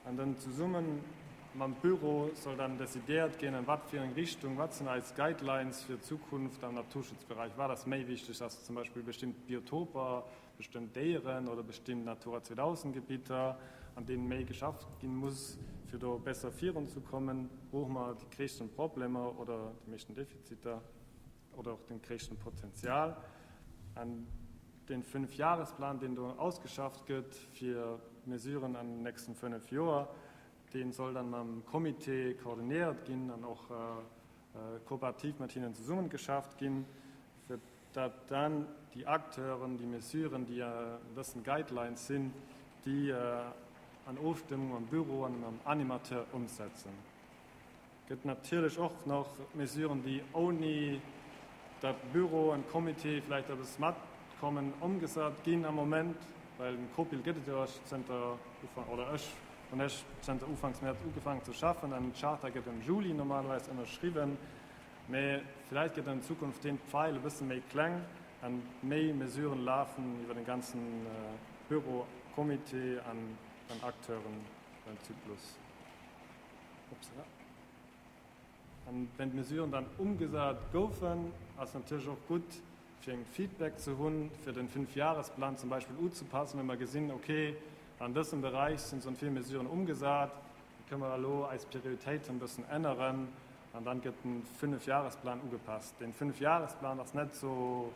An dann zesumme mam Büro soll dann decidéiert ginn, an wat fir eng Richtung, wat sinn eis Guidelines fir d'Zukunft am Naturschutzbereich, wat ass méi wichteg, ass zum Beispill bestimmt Biotoper, bestëmmt Déieren oder bestimmt Natura 2000 Gebitter, an deenen méi geschafft ginn muss, fir do besser virun ze kommen, wou hu mer déi gréissten Problemer oder déi meeschten Defiziter oder och den gréissten Potenzial. An den Fünfjahresplan, deen do ausgeschafft gëtt fir d'Mesuren an den nächsten 5 Joer, deen soll dann mam Comité koordiniert ginn an och kooperativ mat hinnen zesummengeschafft ginn, fir datt dann déi Acteuren, déi Mesuren, déi an dësen Guidelines sinn, déi an Ofstëmmung mam Büro an mam Animateur ëmsetzen. Gëtt natierlech och nach Mesuren, déi ouni datt Büro an Comité vläicht eppes matkommen, ëmgesat ginn am Moment, well den COPIL gëtt et jo eréischt zënter Ufank, oder ech hunn eréischt zënter Ufanks Mäerz ugefaangen ze schaffen an d'Charta gëtt am Juli normalerweis ënnerschriwwen. Mee vläicht gëtt an Zukunft deen Pfeil e bësse méi kleng an méi Mesuren lafen iwwer den ganzen Büro, Comité an dann Acteuren beim Zyklus. Upsala. An wenn d'Mesuren dann umgesat goufen, ass natierlech och gutt fir eng Feedback ze hunn, fir den Fünfjahresplan zum Beispill uzepassen, wenn mer gesinn, okay, an dësem Beräich sinn son vill Mesuren umgesat. Kënne mer elo eis Prioritéiten e bëssen änneren an dann gëtt den Fünfjahresplan ugepasst. Den Fünfjahresplan ass net sou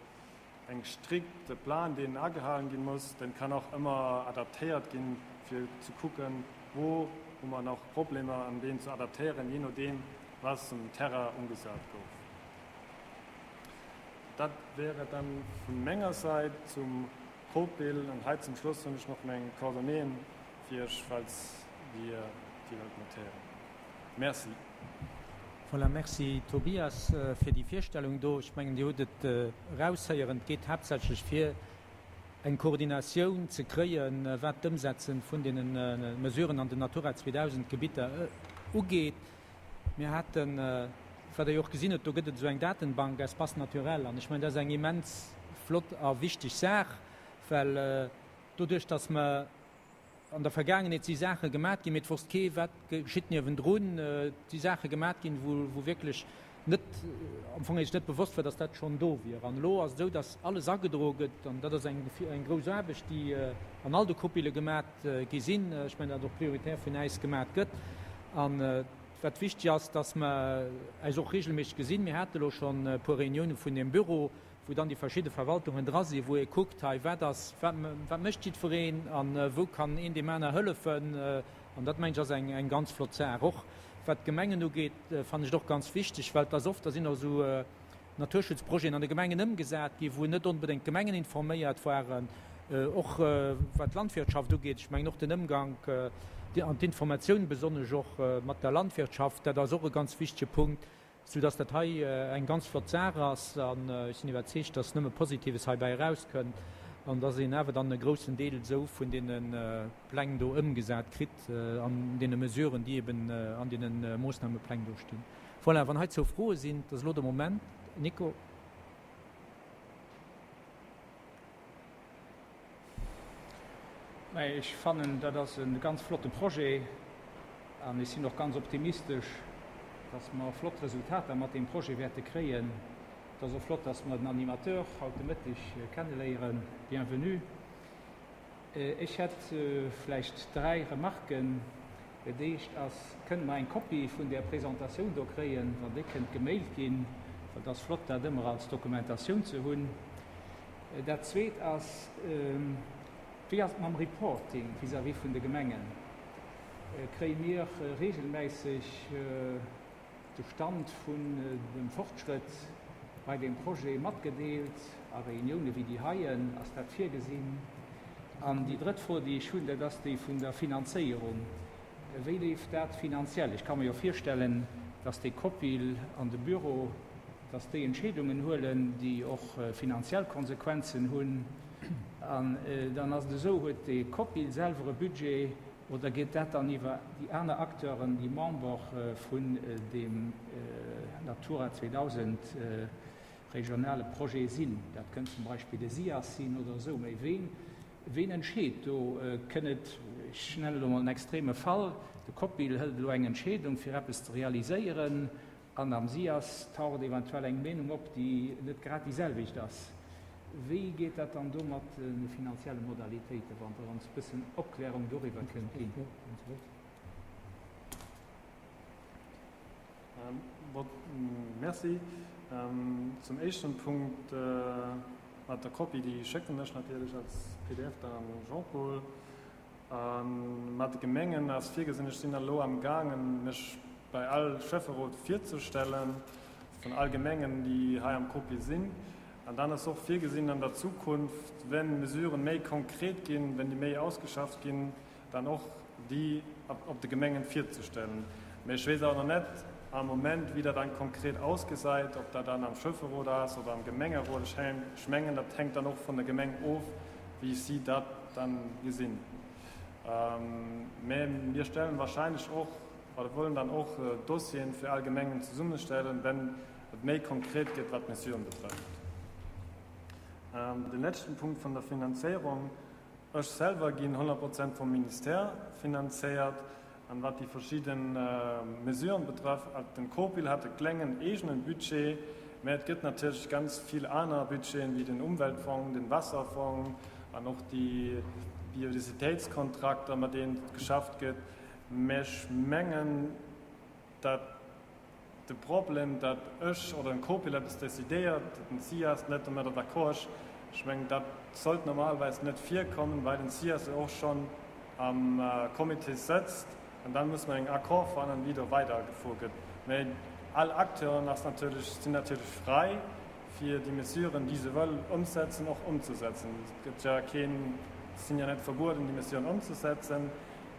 eng strikte Plan, deen agehalen ginn muss, den kann och ëmmer adaptéiert ginn, fir ze kucken, wou hu mer nach Problemer an deen ze adaptéieren, jee nodeem was um Terrain umgesat gouf. Dat wär et dann vun menger Sait zum COPIL an hei zum Schluss hunn ech nach meng Coordonnéeën fir iech, falls Dir déi wëllt notéieren. Merci. Voilà, merci Tobias fir déi Virstellung do. Ech mengen, Dir hutt et eraushéieren, et geet haaptsächlech fir eng Koordinatioun ze kréien, wat d'Ëmsetze vun deene Mesuren an den Natura 2000 Gebitter ugeet. Mir haten, wat Der jo och gesinn hutt, do gëtt et esou eng Datenbank Espaces naturels an ech mengen, dat ass eng immens flott a wichteg Saach, well doduerch, dass mer An der Vergaangenheet si Saache gemat ginn, mee et wosst kee wat geschitt niewendrun. Et si Saache gemat ginn, wou wierklech net, am Fong eréischt net bewosst war, datt dat schonn do wier. An elo ass et esou, datt alles agedroe gëtt, an dat ass eng grouss Aarbecht, déi an all de Copilë gemat gi sinn. Ech mengen, dat och prioritär vun äis gemat gëtt. An wat wichteg ass, datt mer äis och regelméisseg gesinn. Mir hate elo schonn e puer Reunioune vun deem Büro, wou dann déi verschidde Verwaltungen dra sinn, wou ee kuckt, hei wat ass, wat wat mécht jiddwereen a wou kann een deem aner hëllefen. An dat, mengen ech, ass eng eng ganz flott Saach. Och wat d'Gemengen ugeet, fannen ech et och ganz wichteg, well et ass oft, da sinn och esou Naturschutzprojeten an de Gemengen ëmgesat ginn, wou net onbedéngt d'Gemengen informéiert waren. Och wat d'Landwirtschaft ugeet, ech mengen och den Ëmgank an d'Informatioun besonnesch och mat der Landwirtschaft, dat ass och e ganz wichtege Punkt. Sou dass dat hei eng ganz flott Saach ass an ech sinn iwwerzeegt, dass nëmme Positives heibäi erauskënnt an dass een awer dann e groussen Deel esou vun deene Pläng do ëmgesat kritt an deene Mesuren, déi eben an deene Moossnamepläng do stinn. Voilà, wann heizou Froe sinn, dat ass elo de Moment. Nico. Mä ech fannen, dat ass e ganz flotte Projet an ech sinn och ganz optimistesch, dass mer flott Resultater mat deem Projet wäerte kréien. Et ass och flott, dass mer den Animateur haut de Mëtteg kenneléieren. Bienvenue. Ech hätt vläicht dräi Remarken. Dat éischt ass, Kënne mer eng Kopie vun där Presentatioun do kréien, wann déi kënnt gemailt ginn? Well et ass flott, dat ëmmer als Dokumentatioun ze hunn. Dat Zweet ass, Wéi ass et mam Reporting vis-à-vis vun de Gemengen? Kréie mir regelmäisseg de Stand vun dem Fortschrëtt bei deem Projet matgedeelt a Reunioune wéi déi heien? Ass dat virgesinn? An déi drëtt Fro, déi ech hunn, dat ass déi vun der Finanzéierung. Wéi leeft dat finanziell? Ech ka mer jo virstellen, dass dee COPIL an de Büro, dass déi Entscheedungen huelen, déi och finanziell Konsequenzen hunn. An dann ass et esou, huet de COPIL selwer e Budget oder geet dat dann iwwer déi aner Acteuren, déi Member vun deem Natura 2000 regionale Projet sinn? Dat kënnt zum Beispill de SIAS sinn oder esou. Mä ween, ween entscheet do? Kënn et, ech nennen elo emol en extreme Fall, de COPIL hëlt elo eng Entscheedung fir eppes ze realiséieren, An am SIAS taucht eventuell eng Meenung op, déi net grad déi selwecht ass. Wéi geet dat dann do mat de finanzielle Modalitéiten, wann Der ons e bëssen Opklärung doriwwer kënnt ginn? Merci. Zum éischten Punkt mat der Kopie, déi schécken ech natierlech als pdf dann un den Jean-Paul. A mat de Gemengen ass virgesinn, ech sinn elo am gaangen, mech bei all Schäfferot virzestellen, vun all Gemengen, déi hei am COPIL sinn. An dann ass och virgesinn an der Zukunft, wenn Mesuren méi konkret ginn, wenn déi méi ausgeschafft ginn, dann och déi op de Gemengen virzestellen. Mä ech weess awer nach net am Moment, wéi dat dann konkret ausgesäit, ob dat dann am Schäfferot ass oder am Gemengerot. Ech mengen, dat hänkt dann och vun der Gemeng of, wéi si dat dann gesinn. Mä mir stellen wahrscheinlech och, oder wollen dann och Dossieren fir all Gemengen zesummestellen, wenn et méi konkret gëtt, wat d'Mesuren betrëfft. Den letzten Punkt vun der Finanzéierung, Ech selwer ginn 100 Prozent vum Ministère finanzéiert. An wat déi verschidde Mesuren betrëfft, den COPIL hat e klengen eegenen Budget, mä et gëtt natierlech ganz vill aner Budgeten, wéi den Umweltfong, den Wasserfong an och déi Biodiversitéitskontrakter, mat deenen geschafft gëtt. Mä ech mengen, dat de Problem, dat ech oder den Copil eppes decidéiert, den SIAS net domadder d'accord ass, ech mengen, dat sollt normalerweis net virkommen, well den SIAS jo och schonn am Comité sëtzt an dann muss man en Accord fannen, wéi do weidergefuer gëtt. Mä all Acteuren ass natierlech, sinn natierlech fräi, fir déi Mesuren, déi se wëll ëmsetzen, och ëmzesetzen. Et gëtt ja keen, sinn ja net verbueden, déi Mesuren ëmzesetzen.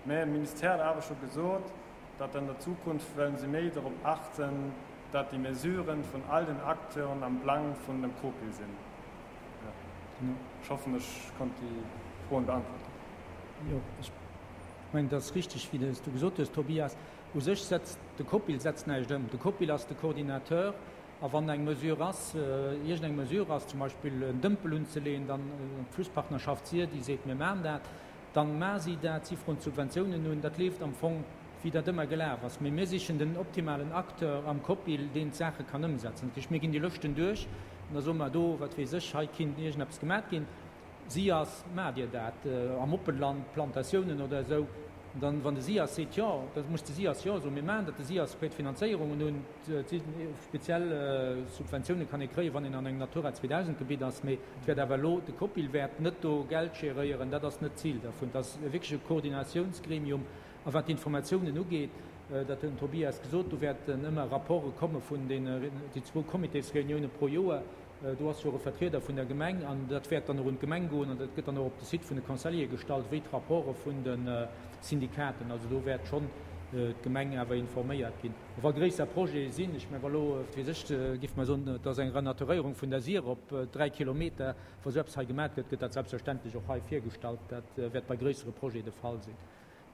Mä de Ministère hat awer scho gesot, datt an der Zukunft wëllen se méi dorop achten, datt déi Mesuren vun all den Acteuren am Plang vun dem COPIL sinn. Ech hoffen, ech konnt déi Froen beantworten. Jo, ech mengen, et ass richtig, wéi s du gesot hues, Tobias. U sech setzt de COPIL setzt näischt ëm. De COPIL ass de Coordinateur. A wann eng Mesure ass, iergendeng Mesure ass, zum Beispill en Dëmpel unzeleeën, dann d'Flusspartnerschaft SIR, déi seet, mir maachen dat. Dann maache si dat, si froen d'Subventiounen un. Dat leeft am Fong, wéi dat ëmmer gelaf ass. Mee mir sichen den optimalen Acteur am COPIL, deen d'Saache kann ëmsetzen. Dat heescht, mir ginn déi Lëschten duerch an da soe mer, do, wat weess ech, hei kinnt iergendeppes gemat ginn. SIAS, maacht Dir dat am Oppenland, Plantatiounen oder esou? Dann, wann de SIAS seet jo, da muss de SIAS jo soen, mir maachen dat. De SIAS freet Finanzéierungen un. Speziell Subventioune kann ee kréien, wann een an engem Natura 2000 Gebitt ass, mee et wäert awer elo, de COPIL wäert net do Geld geréieren, dat ass net d'Zil dervun. Et ass wierklech e Koordinatiounsgremium. A wat d'Informatiounen ugeet, dat huet den Tobias gesot, do wäerten ëmmer Rapporte komme vun deene, déi zwou Comitésreunioune pro Joer, do ass jo och e Vertrieder vun der Gemeng an dat wäert dann och un d'Gemeng goen an dat gëtt dann och op de Site vun de Conseillere gestallt, wéi d'Rapporte vun de Syndikaten. Also do wäert schonn d'Gemeng awer informéiert ginn. A wa gréisser Projete sinn, ech mengen, wa elo, wat weess ech, géif mer soen, et ass eng Renaturéierung vun der Sir op 3 Kilometer, wa sou eppes hei gemat gëtt, gëtt dat selbstverständlech och hei virgestallt. Dat wäert bei gréissere Projete de Fall sinn.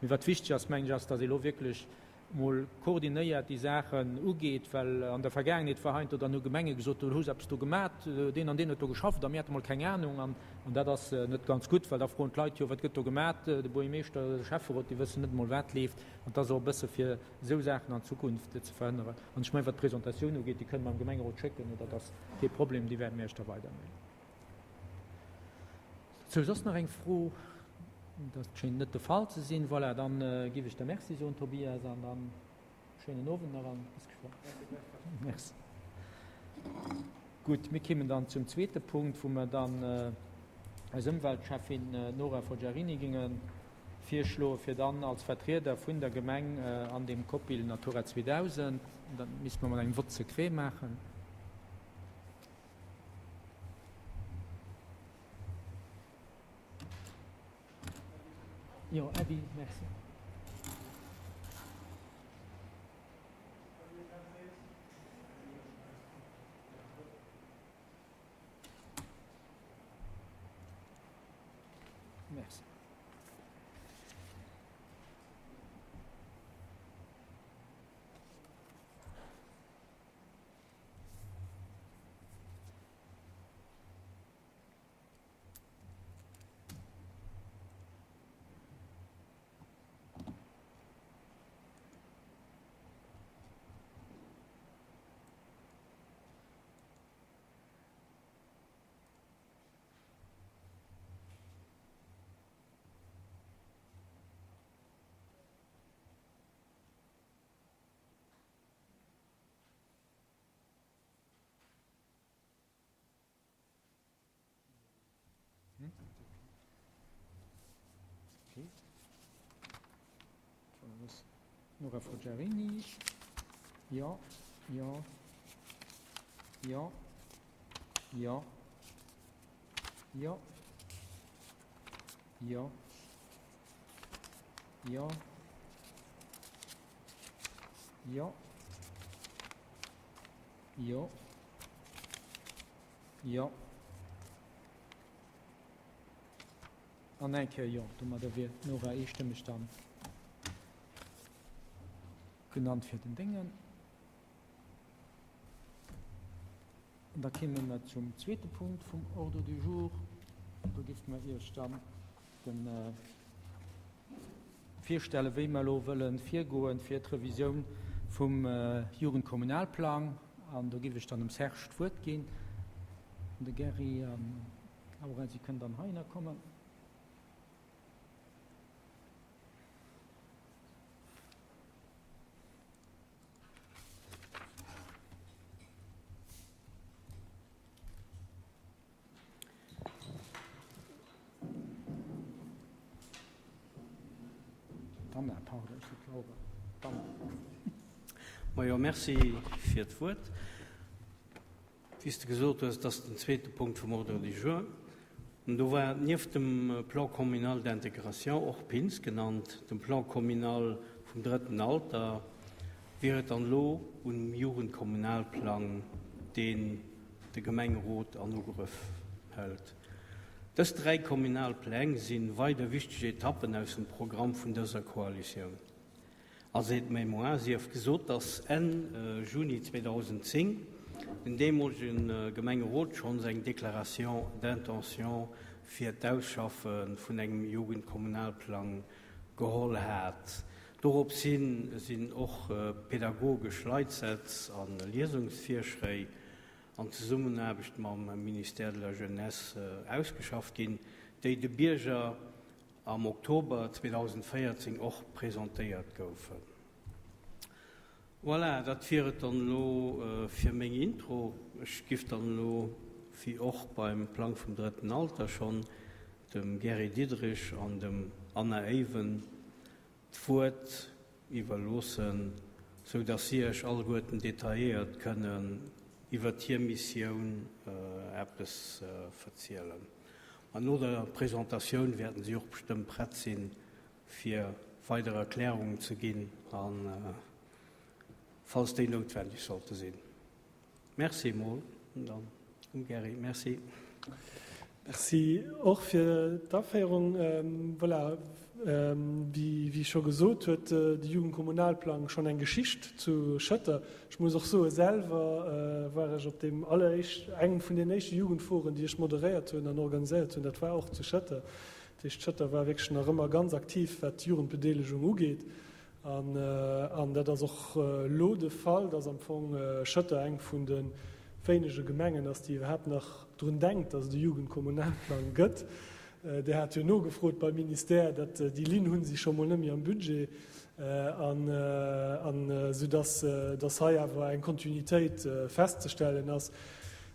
Mee wat wichteg ass, mengen ech, ass, datt ee elo wierklech mol koordinéiert déi Saachen ugeet, well an der Vergaangenheet war heiansdo dann hu Gemenge gesot, do hu se eppes do gemat, deen an deen huet do geschafft a mir hate mol keng Anung. An dat ass net ganz gutt, well da froen d'Leit jo, wat gëtt do gemat, de Buergermeeschter, de Schäfferot, déi wëssen net emol wat leeft. An et ass och e bësse fir esou Saachen an Zukunft ze verhënneren. An ech mengen, wat d'Presentatioun ugeet, déi kënne mer am Gemengerot schécken, oder dat ass kee Problem, déi wäerte mir Iech da weidermailen. Sou, soss nach eng Fro? Dat schéint net de Fall ze sinn. Voilà, dann géif ech der Merci soen, Tobias, an dann schéinen Owend nach an bis geschwënn. Merci. Gutt, mir kéimen dann zum zweete Punkt, wou mer dann eis Ëmweltschäffin Nora Forgiarini géinge virschloe fir dann als Vertrieder vun der Gemeng an deem COPIL Natura 2000, dat misste mer mat engem Vote secret maachen. Jo, Äddi, merci. Merci. Nora Forgiarini. Jo, jo, jo, jo, jo, jo, jo, jo, jo, jo. An eng Kéier jo. Domadder wier d'Nora eestëmmeg dann genannt fir den Déngen. An da kéime mer zum zweete Punkt vum Ordre du jour. Do géife mer Iech dann den virstellen, wéi mer elo wëlle virgoen fir d'Revisioun vum Jugendkommunalplang. An do géif ech dann dem Serge d'Wuert ginn. An de Gerry an d'Laura, si kënnen dann heihinner kommen. D'Anna, pardon, ech sot d'Laura. D'Anna. Majo, merci fir d'Wuert. Wéi s de gesot hues, et ass den zweete Punkt vum Ordre du jour. Do war nieft dem Plan communal d'intégration, och PINS genannt, dem Plan communal vum drëtten Alter, wier et dann elo um Jugendkommunalplang, deen de Gemengerot an Ugrëff hëlt. Dës 3 kommunal Pläng si weider wichteg Etappen aus dem Programm vun dëser Koalitioun. Als Aide-mémoire sief gesot, dass Enn Juni 2010 den deemolege Gemengerot schonns eng Déclaration d'intention fir d'Ausschaffe vun engem Jugendkommunalplang geholl hat. Dorops hin sinn och pedagogesch Leitsätz a Liesungsvirschréi an Zesummenaarbecht mam Ministère de la Jeunesse ausgeschafft ginn, déi de Bierger am Oktober 2014 och presentéiert goufen. Voilà, dat wier et dann elo fir meng Intro. Ech giff dann elo, wéi och beim Plang vum drëtten Alter schonn, dem Gary Diderich an dem Anna Even d'Wuert iwwerloossen, sou dass si Iech alleguerten detailléiert kënnen iwwert hir Missioun eppes verzielen. An no der Presentatioun wäerten si och bestëmmt prett sinn, fir weider Erklärungen ze ginn, a falls déi noutwendeg sollte sinn. Merci emol dann um Gary. Merci. Merci och fir d'Aféierung. Voilà, wéi scho gesot, huet de Jugendkommunalplang schonn eng Geschicht zu Schëtter. Ech muss och soen, selwer war ech op deem alleréischt, engem vun den éischte Jugendforen, déi ech moderéiert hunn an organiséiert hunn, dat war och zu Schëtter. Dat heescht, Schëtter war wierklech nach ëmmer ganz aktiv, wat d'Jugendbedeelegung ugeet. An dat ass och elo de Fall, dass am Fong Schëtter eng vun de wéinege Gemengen ass, déi iwwerhaapt nach drun denkt, dass et e Jugendkommunalplang gëtt. Dir hat jo nogefrot beim Ministère, dat déi Linn hu si scho mol net méi am Budget, an soudass dass hei awer eng Kontinuitéit festzestellen ass.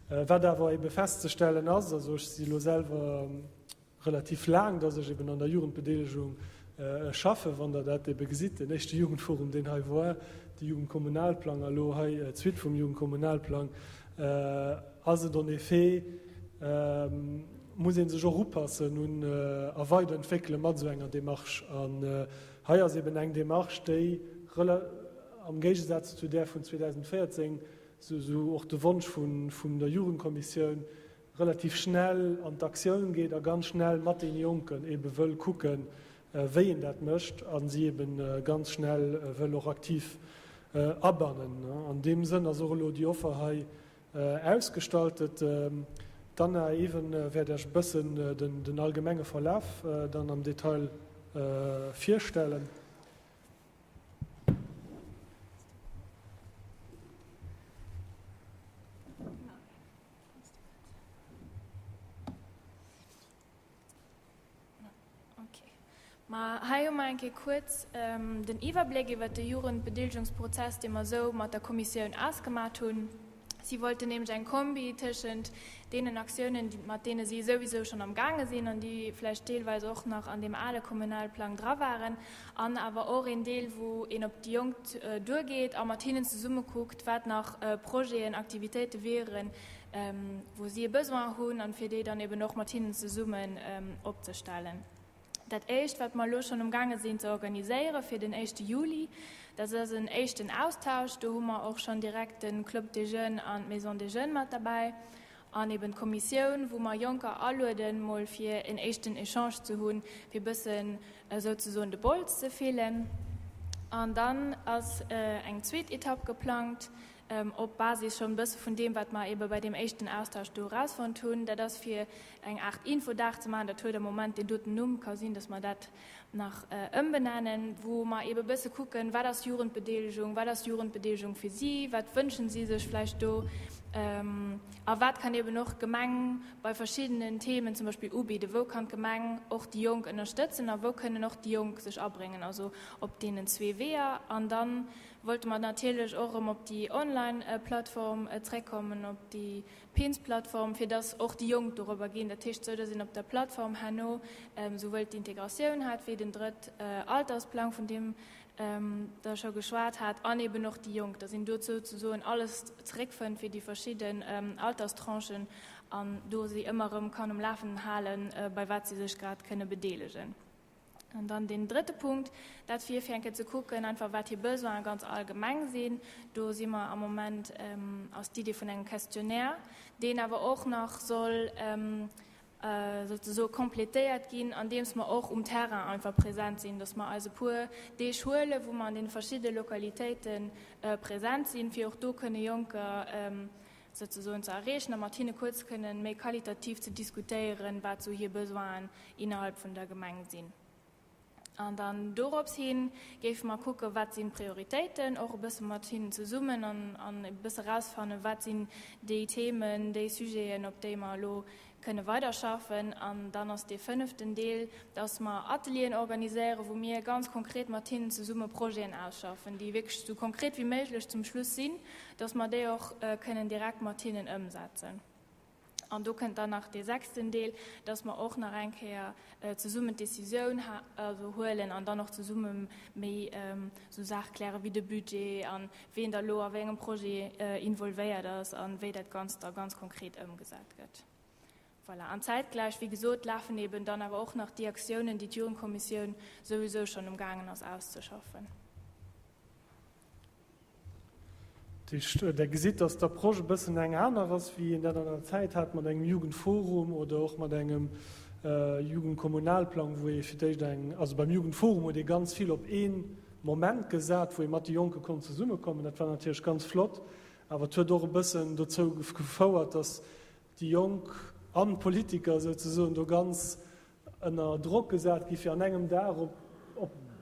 Wat awer ebe festzestellen ass, also ech si elo selwer relativ laang, dass ech eben an der Jugendbedeelegung schaffen, wann Der dat ebe gesitt, den éischte Jugendforum, deen hei war, de Jugendkommunalplang a lo hei d'Suite vum Jugendkommunalplang, ass et en effet, muss ee sech och upassen un a weiderentwéckele mat esou enger Démarche. An hei ass eben eng Démarche, déi am Géigesaz zu där vun 2014, esou och de Wonsch vun der Jugendkommissioun, relativ schnell an d'Aktioun geet a ganz schnell mat deene Jonken ebe wëll kucken, wéi een dat mécht a si ebe ganz schnell wëll och aktiv abannen. An deem Sënn ass och elo déi Offer hei ausgestaltet. D'Anna Even wäert Iech e bëssen den allgemenge Verlaf dann am Detail virstellen. Ma hei hu mer eng Kéier kuerz den Iwwerbléck iwwert de Jugendbedeelgungsprozess, dee mer esou mat der Kommissioun ausgemat hunn. Si wollten nämlech eng Kombi tëschent deenen Aktiounen, mat deene si souwisou schonn am gaange sinn an déi vläicht deelweis och nach an deem ale Kommunalplang dra waren, an awer och een Deel, wou een op déi Jonk duergeet a mat hinnen zesumme kuckt, wat nach Projeten, Aktivitéite wieren, wou si e Besoin hunn an fir déi dann eben och mat hinnen zesummen opzestellen. Dat Éischt, wat mer elo schonn umgaange sinn ze organiséiere fir den éischte Juli, dat ass en éischten Austausch. Do hu mer och schonn direkt de Club des Jeunes an d'Maison des Jeunes mat derbäi an eben d'Kommissioun, wou mer Jonker alueden, mol fir en éischten Echange ze hunn, fir e bëssen souzesoen de Bols ze fillen. An dann ass eng zweet Etapp geplangt, op Basis schonn e bësse vun deem, wat mer eebe bei deem éischten Austausch do erausfonnt hunn. Dat ass fir eng Aart Infodag ze maachen. Dat huet am Moment deen doten Numm, ka sinn, datt mer dat nach ëmbenennen, wou mer eebe e bësse kucken, wat ass Jugendbedeelegung, wat ass Jugendbedeelegung fir si, wat wënschen si sech vläicht do. A wat kann eben och d'Gemeng bei verschiddenen Themen zum Beispill ubidden? Wou kann d'Gemeng och déi Jonk ënnerstëtzen a wou kënnen och déi Jonk sech abréngen? Also op deenen zwee Weeër. An da wollte mer natierlech och erëm op déi Online-Plattform zréckkommen, op déi Pins-Plattform, fir dass och déi Jonk dorobber ginn. Dat heescht, esou dass een op der Plattform herno souwuel d'Integratioun hat wéi den Drëtt Altersplang, vun deem Der scho geschwat hat, an eben och déi Jonk, dass een do souzesoen alles zeréckfënnt fir déi verschidden Alterstranchen an do si ëmmer erëm kann um Lafenden halen, bei wat si sech grad kënne bedeelegen. An dann deen drëtte Punkt, dat wier fir eng Kéier ze kucken, einfach wat hir Besoine ganz allgemeng sinn. Do si mer am Moment, ass d'Idee vun engem Questionnaire, deen awer och nach soll souzesoe complétéiert ginn, andeems mer och um Terrain einfach present sinn, dass mer eis e puer Deeg huelen, wou mer an deene verschidde Lokalitéite present sinn, fir och do kënne Jonker souzesoen ze erreechen a mat hinne kuerz kënnen méi qualitativ ze diskutéieren, wat sou hir Besoinen innerhalb vun der Gemeng sinn. An dann dorops hin géife mer kucken, wat sinn d'Prioritéiten, och e bësse mat hinnen zesummen an an e bësse erausfannen, wat sinn déi Themen, déi Sujeten, op déi mer elo kënne weiderschaffen. An dann ass dee fënneften Deel, dass mer Atelieren organiséieren, wou mir ganz konkret mat hinnen zesumme Projeten ausschaffen, déi wierklech esou konkret wéi méiglech zum Schluss sinn, dass mer déi och kënnen direkt mat hinnen ëmsetzen. An do kënnt dann nach dee sechsten Deel, dass mer och nach eng Kéier zesummen d'Décisioun also huelen an dann och zesumme méi esou Saache klären, wéi de Budget a ween da elo a wéi engem Projet involvéiert ass a wéi dat Ganzt da ganz konkret ëmgesat gëtt. Voilà. An zäitgläich, wéi gesot, lafen eben dann awer och nach déi Aktiounen, déi d'Jugendkommissioun souwisou schonn umgaangen ass auszeschaffen. Der gesitt, dass d'Approche e bëssen eng aner ass, wéi een dat an der Zäit hat mat engem Jugendforum oder och mat engem Jugendkommunalplang, wou ee fir d'éischt eng, also beim Jugendforum huet ee ganz vill op ee Moment gesat, wou ee mat de Jonke konnt zesummekommen. Dat war natierlech ganz flott, awer et huet och e bëssen dozou gefouert, dass déi Jonk an d'Politiker souzesoen do ganz ënner Drock gesat gi fir an engem Dag op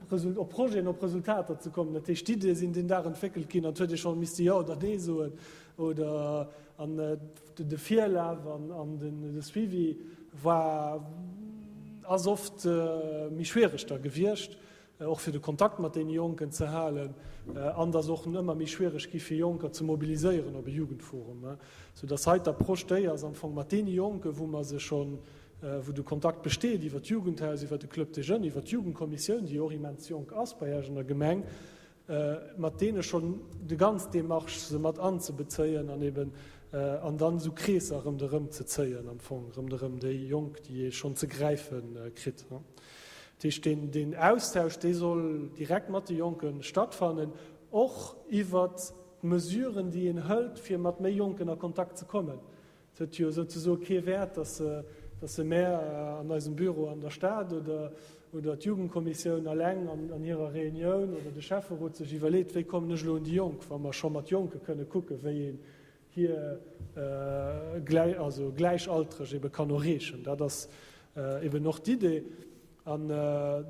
op Projeten, op Resultater ze kommen. Dat heescht, d'Iddie sinn deen Dag entwéckelt ginn an et huet ee scho misste Jo oder Nee soen oder an de Virlaf an de Suivi war, ass oft méi schwiereg da gewiescht, och fir de Kontakt mat deene Jonken ze halen an et ass och ëmmer méi schwiereg gi fir Jonker ze mobiliséieren op e Jugendforum, soudass hei d'Approche déi ass am Fong mat deene Jonken, wou mer se schonn wou de Kontakt besteet iwwer d'Jugendhaus, iwwer de Club des Jeunes, iwwer d'Jugendkommissioun, déi jo och immens jonk ass bei Iech an der Gemeng, mat deene schonn déi ganz Démarche se mat anzebezéien an eben an dann esou Kreesser ronderëm ze zéien am Fong, ronderëm déi Jonk, déi ee schonn ze gräife kritt. Dat heescht, deen, deen Austausch, dee soll direkt mat de Jonke stattfannen, och iwwert d'Mesuren, déi een hëlt, fir mat méi Jonken a Kontakt ze kommen. Et huet jo souzesoe kee Wäert, dass se mär an eisem Büro an der Stad oder oder d'Jugendkommissioun alleng an hirer Reunioun oder de Schäfferot sech iwwerleet, wéi kommen ech elo un déi Jonk, wa mer scho mat Jonke kënne kucken, wéi een hir also Gläichaltreg ebe kann erreechen. Dat ass eben och d'Idee. An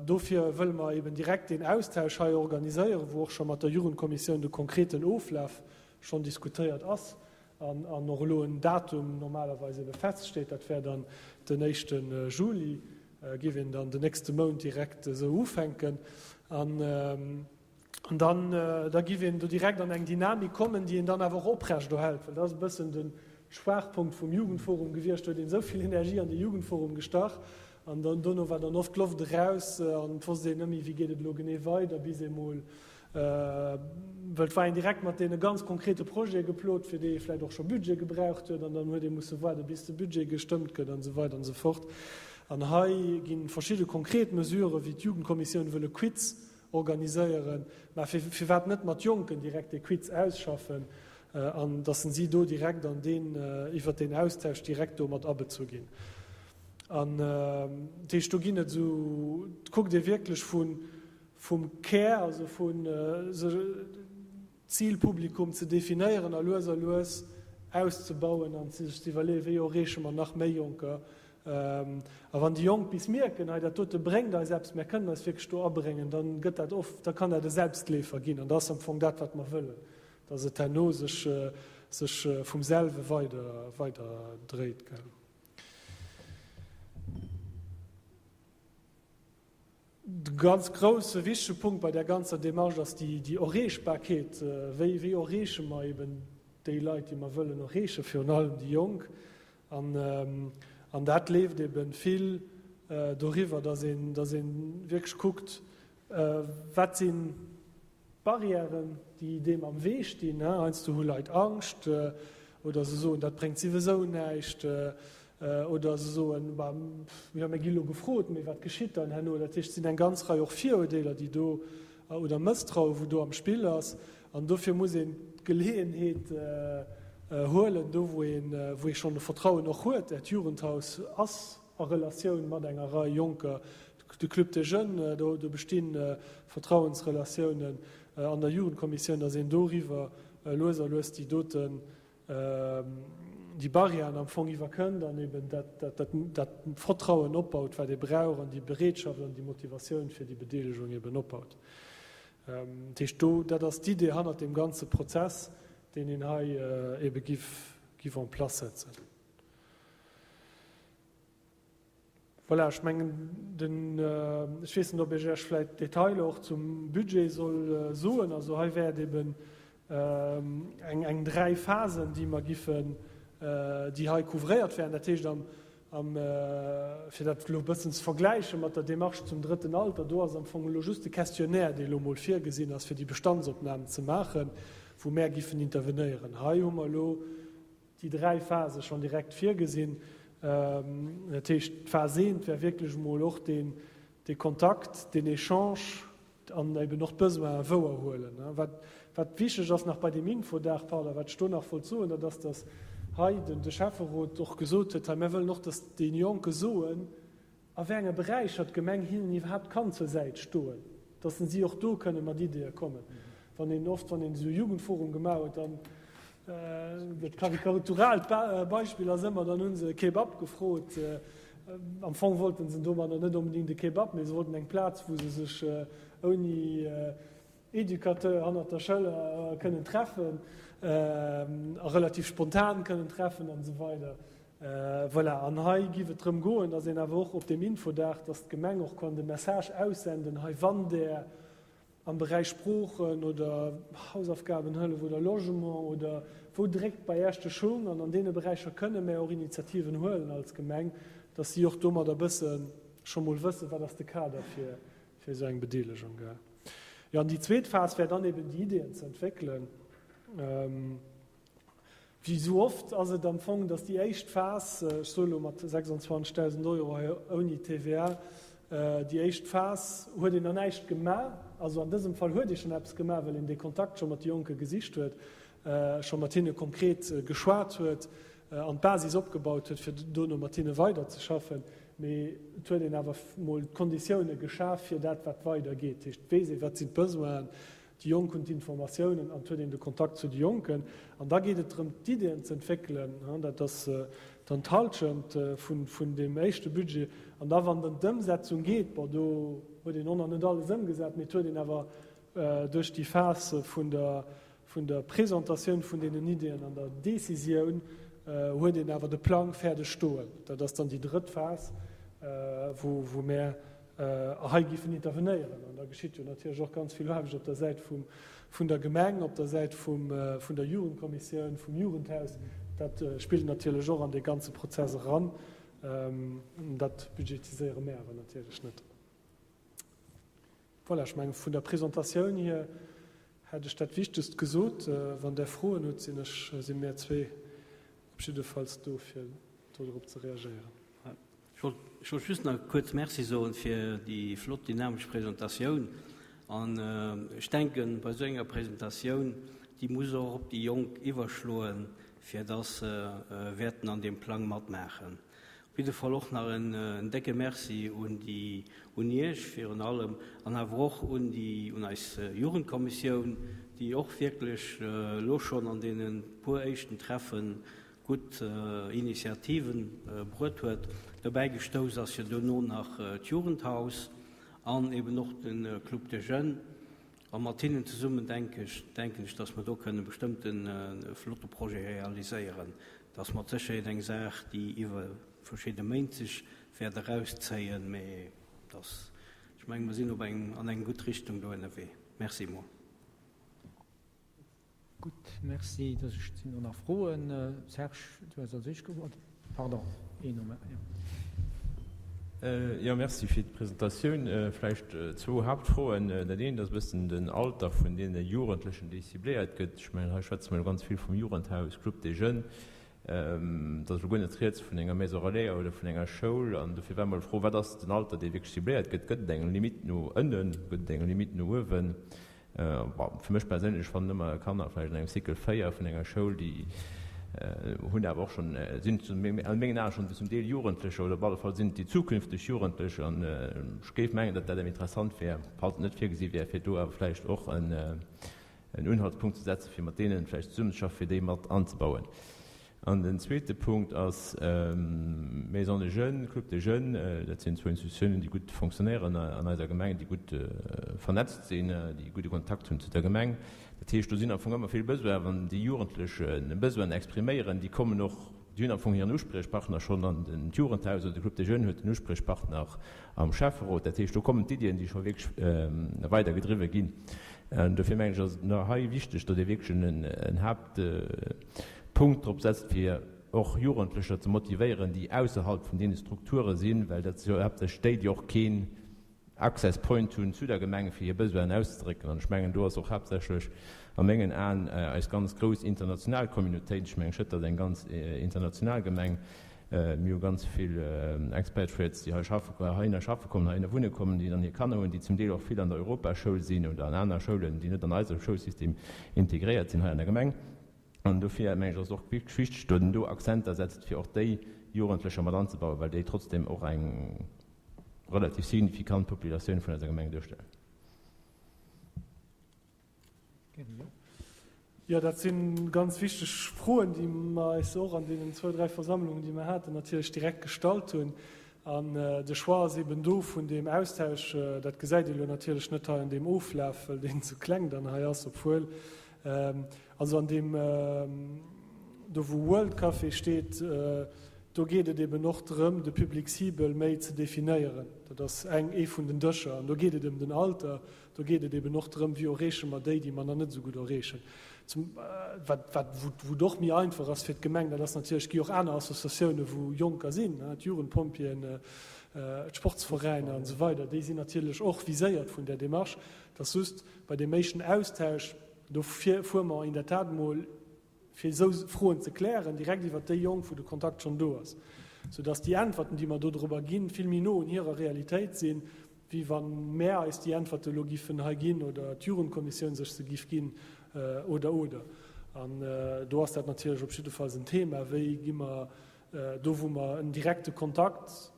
dofir wëlle mer eben direkt deen Austausch hei organiséieren, wou och scho mat der Jugendkommissioun de konkreten Oflaf schonn diskutéiert ass. An och elo en Datum normalerweis ebe feststeet, dat wär dann den éischte Juli, géif een dann den nächste Mount direkt esou ufänken. An dann da géif een do direkt an eng Dynamik kommen, déi een dann awer och oprechterhält, well dat ass e bëssen de Schwaachpunkt vum Jugendforum gewiescht, do huet een esou vill Energie an de Jugendforum gestach an dann dono war dann oft d'Loft eraus an et wosst een net méi, wéi geet et elo genee weider, bis ee mol Well et war een direkt mat deene ganz konkrete Projete geplot, fir déi ee vläicht och scho Budget gebraucht huet, an dann huet ee musse waarde bis de Budget gestëmmt gëtt an esou weider an esou fort. An hei gi verschidde konkret Mesuren, wéi d'Jugendkommissioun wëll e Quiz organiséieren, mä firwat net mat Jonken direkt dee Quiz ausschaffen, an datt si do direkt an deen, iwwert deen Austausch direkt do mat abezu ginn. An dat heescht, do ginn et esou, kuckt ee wierklech vu vum Kär, also vu Zilpublikum ze definéieren a lues a lues auszebauen an sech ze iwwerleeën, wéi erreeche mer nach méi Jonker. A wann déi Jonk bis mierken, hei dat dote bréngt eis eppes, mär kënnen eis wierklech do abréngen, da gëtt dat oft, da kann dat e Selbstleefer ginn. An dat ass am Fong dat, wat mer wëllen, dass et herno sech. sech vum selwe weider, weider dréit, gell. De ganz grousse wichtege Punkt bei där ganzer Démarche ass déi, déi Erreechbarkeet. Wéi, wéi erreeche mer eben déi Leit, déi mer wëllen erreechen, virun allem déi Jonk? An, an dat leeft eben vill doriwwer, dass een, dass ee wierklech kuckt, Wat sinn d'Barrièren, déi deem am Wee stinn? Heiansdo hu Leit Angscht oder se soen, dat bréngt siwesou näischt. Oder se soen, bah, jo, mir gi lo gefrot, mee wat geschitt dann herno? Dat heescht, et sinn eng ganz Rei och Virurdeeler, déi do, oder Mësstraue, wou do am Spill ass. An dofir muss een d'Geleeënheet huelen, do wou een, wou ee schonn e Vertrauen och huet. Äert Jugendhaus ass a Relatioun mat enger Rei Jonker, de Club des Jeunes, do bestinn Vertrauensrelatiounen an der Jugendkommissioun, datt een doriwwer lues a lues déi doten, déi Barrièren am Fong iwwerkënnt an eben dat Vertrauen opbaut, wat ee brauch, an déi Bereetschaft an déi Motivatioun fir déi Bedeelegung eben opbaut. Dat heescht, do, dat ass d'Idee hannert deem ganze Prozess, deen een hei ebe giff en place setzen. Voilà, ech mengen, den, ech weess net, ob ech Iech vläicht d'Detailer och zum Budget soll soen. Also hei wäert eben eng, eng 3 Phasen, déi mer giffen, déi hei couvréiert wären. Dat heescht am, am, fir dat elo e bëssen ze vergläiche mat der Démarche zum drëtten Alter, do ass am Fong elo just de Questionnaire, dee elo mol virgesinn ass, fir déi Bestandsopnamen ze maachen, wou mär giffen intervenéieren. Hei hu mer elo déi 3 Phase schonn direkt virgesinn. Dat heescht, d'Phas eent wär wierklech emol och deen, dee Kontakt, deen Echange an eben och d'Besoinen wouerhuelen. Wat, wat wichteg ass nach bei deem Infodag, pardon, wat ech do nach wollt soen, dat ass, dass hei den, de Schäfferot och gesot huet, hei, mir wëllen och, dass déi Jonke soen, a wéi enge Beräicher d'Gemeng hinnen iwwerhaapt kann zur Säit stoen, dass si och do kënne mat Ideeë kommen. Wann een oft, wann een esou e Jugendforum gemaach huet, dann, dat karikaturaalt Beispill ass ëmmer, dann hu se e Kebab gefrot. Am Fong wollten se domadder net onbedéngt e Kebab, mee se wollten eng Plaz, wou se sech ouni Educateur hannert der Schëller kënnen treffen a relativ spontan kënnen treffen an esou weider. Voilà, an hei giff et drëm goen, dass een awer och op deem Infodag, dass d'Gemeng och kann de Message aussenden, hei wann Der am Beräich Sproochen oder Hausaufgabenhëllef oder Logement oder wou dréckt bei Iech de Schung an an deene Beräicher kënne mär och Initiativen huelen als Gemeng, dass si och domadder bësse scho mol wëssen, wat ass de Kader fir fir esou eng Bedeelegung. Gell. Jo, an déi zweet Phas wär dann eben déi Ideeën ze entwéckelen. Wéi esou oft ass et am Fong, datt déi éischt Phas, ech soe lo mat 26.000 Euro hei ouni TVA, déi éischt Phas huet een nach näischt gemaach. Also an dësem Fall huet ee schonn eppes gemaach, well een dee Kontakt scho mat de Jonke gesicht huet, scho mat hinne konkret geschwat huet an d'Basis opgebaut huet, fir dono mat hinne weiderzeschaffen. Mee et huet een awer mol d'Konditioune geschaf fir dat, wat weidergeet. Dat heescht, et weess ee, wat sinn d'Besoinen, déi Jonk hunn d'Informatiounen an et huet een de Kontakt zu de Jonken. An da geet et drëm, d'Iddien ze entwéckelen. Dat ass dann d'Hallschent vun deem éischte Budget. An da wann dann d'Ëmsetzung geet, bon, do huet een och nach net alles ëmgesat, mee et huet een awer duerch déi Phas vun der Vun der Presentatioun vun deenen Ideeën an der Décisioun huet een awer de Plang fäerdeg stoen. Dat ass dann déi drëtt Phas, wou mär hei giffen intervenéieren. An da geschitt jo natierlech och ganz vill Aarbecht op der Säit vun der Gemeng, op der Säit vun der Jugendkommissioun, vum Jugendhaus. Dat spillt natierlech och an dee ganze Prozess eran. Dat budgetiséiere mär awer natierlech net. Voilà, ech mengen, vun der Presentatioun hier hätt ech dat Wichtegst gesot. Wann Der Froen hutt, sinn ech, si mär zwee op jiddefalls do, fir dodrop ze reagéieren. Ech wollt, ech wollt just nach kuerz Merci soen fir déi flott dynamesch Presentatioun. An ech denken, bei esou enger Presentatioun, déi muss och op déi Jonk iwwerschloen, fir dass se wäerten an deem Plang matmaachen. Op jidde Fall och nach en décke Merci un déi, un Iech virun allem an awer och un déi, un eis Jugendkommissioun, déi och wierklech elo schonn an deene puer éischten Treffe gutt Initiativen bruet huet. Dobäi gestouss ass jo dono nach d'Jugendhaus an eben och de Club des Jeunes. A mat hinnen zesummen denke ech, denken ech, dass mer do kënnen bestëmmt e flotte Projet realiséieren. Dat ass mat Sécherheet eng Saach, déi iwwer verschidde Méint sech wäert erauszéien, mä dass, ech mengen, mer sinn op engem, an eng gutt Richtung do ënnerwee. Merci emol. Gutt, merci. Da sinn do nach Froen. Serge, du hues als éischt gewuert. Pardon, een nom aneren. Jo, merci fir d'Presentatioun. Vläicht zwou Haaptfroen. Dat eent ass e bëssen den Alter vun deene Jugendlechen, déi cibléiert gëtt. Ech mengen, hei schwätze mer jo ganz vill vum Jugendhaus, Club des Jeunes. Et ass elo guer net rieds vun enger Maison relais oder vun enger Schoul. An dofir war mol d'Fro, Wat ass den Alter, dee wierklech cibléiert gëtt? Gëtt et eng Limite no ënnen? Gëtt et eng Limite no uewen? Bon, fir mech perséinlech, ech fannen ëmmer Kanner vläicht an engem Cycle 4 vun enger Schoul, déi hunn awer och schonn, sinn an mengen Ae schonn zum Deel Jugendlecher oder op alle Fall sinn et déi zukünfteg Jugendlech. An ech géif mengen, datt dat awer interessant wär, falls et net virgesi wär, fir do awer vläicht och en Unhaltspunkt ze setzen, fir mat deenen vläicht zesummenzeschaffen, fir déi mat anzebauen. An den zweete Punkt ass Maison des Jeunes, Club des Jeunes. Dat sinn zwou Institutiounen, déi gutt fonctionnéieren an eiser Gemeng, déi gutt vernetzt sinn, déi e gudde Kontakt hunn zu der Gemeng. Dat heescht, do sinn am Fong ëmmer vill Besoinen. Wann déi Jugendlech e Besoin expriméieren, déi kommen och, déi hunn am Fong hiren Uspriechpartner schonn an den Jugendhaus oder de Club des Jeunes huet den Uspriechpartner am Schäfferot. Dat heescht, do kommen d'Iddien, déi scho wierklech weidergedriwwe ginn. Dofir mengen ech, ass et hei wichteg, datt ee wierklech en Haapt, Punkt drop setzt, fir och Jugendlecher ze motivéieren, déi ausserhalb vun deene Strukture sinn, well dat si jo haaptsächlech déi, déi och keen Access Point hunn zu der Gemeng, fir hir Besoinen auszedrécken. An ech mengen, do ass och haaptsächlech a mengen Aen eis ganz grouss international Communautéit, ech mengen, Schëtter ass eng ganz international Gemeng, mir hu ganz vill Expatriates, déi hei schaffe, heihinner schaffe kommen, heihinner wunne kommen, déi dann hir Kanner hunn, déi zum Deel och vill an der Europaschoul sinn oder an aner Schoulen, déi net an eisem Schoulsystem integréiert sinn hei an der Gemeng. An dofir, mengen ech, ass et och wierklech wichteg, datt een do Akzenter setzt, fir och déi Jugendlecher mat anzebauen, well déi trotzdem och eng relativ signifikant Populatioun vun eiser Gemeng duerstellen. Jo, dat si ganz wichteg Froen, déi mer eis och an deenen zwou, dräi Versammlungen, déi mer haten, natierlech direkt gestallt hunn. An de Choix ass eben do vun deem Austausch. Dat gesäit ee lo natierlech net hei an deem Oflaf, well deen ze kleng dann hei ass, obwuel Also an deem, do wou World Café steet, do geet et eben och drëm, de Public cible méi ze definéieren. Dat ass eng, ee vun den Dëscher. An do geet et ëm den Alter, do geet et eben och drëm, wéi erreeche mer déi, déi mer nach net esou gutt erreechen. Zum, wat, wat, wou, wou et och méi einfach ass fir d'Gemeng, dat ass natierlech, et gi och aner Associatiounen, wou Jonker sinn, d'Jugendpompjeeën, d'Sportsveräiner an esou weider, déi sinn natierlech och viséiert vun där Démarche. Et ass just bei deem éischten Austausch, do fuere mer in der Tat emol, fir esou Froen ze klären, direkt iwwert déi Jonk, wou de Kontakt schonn do ass, soudass déi Äntwerten, déi mer do dorobber ginn, vill méi no un hirer Realitéit sinn, wéi wa mär eis déi Äntwerte elo giffen hei ginn oder d'Jugendkommissioun sech se giff ginn oder, oder. An do ass dat natierlech op jiddefalls en Thema, Wéi gi mer do, wou mer en direkte Kontakt,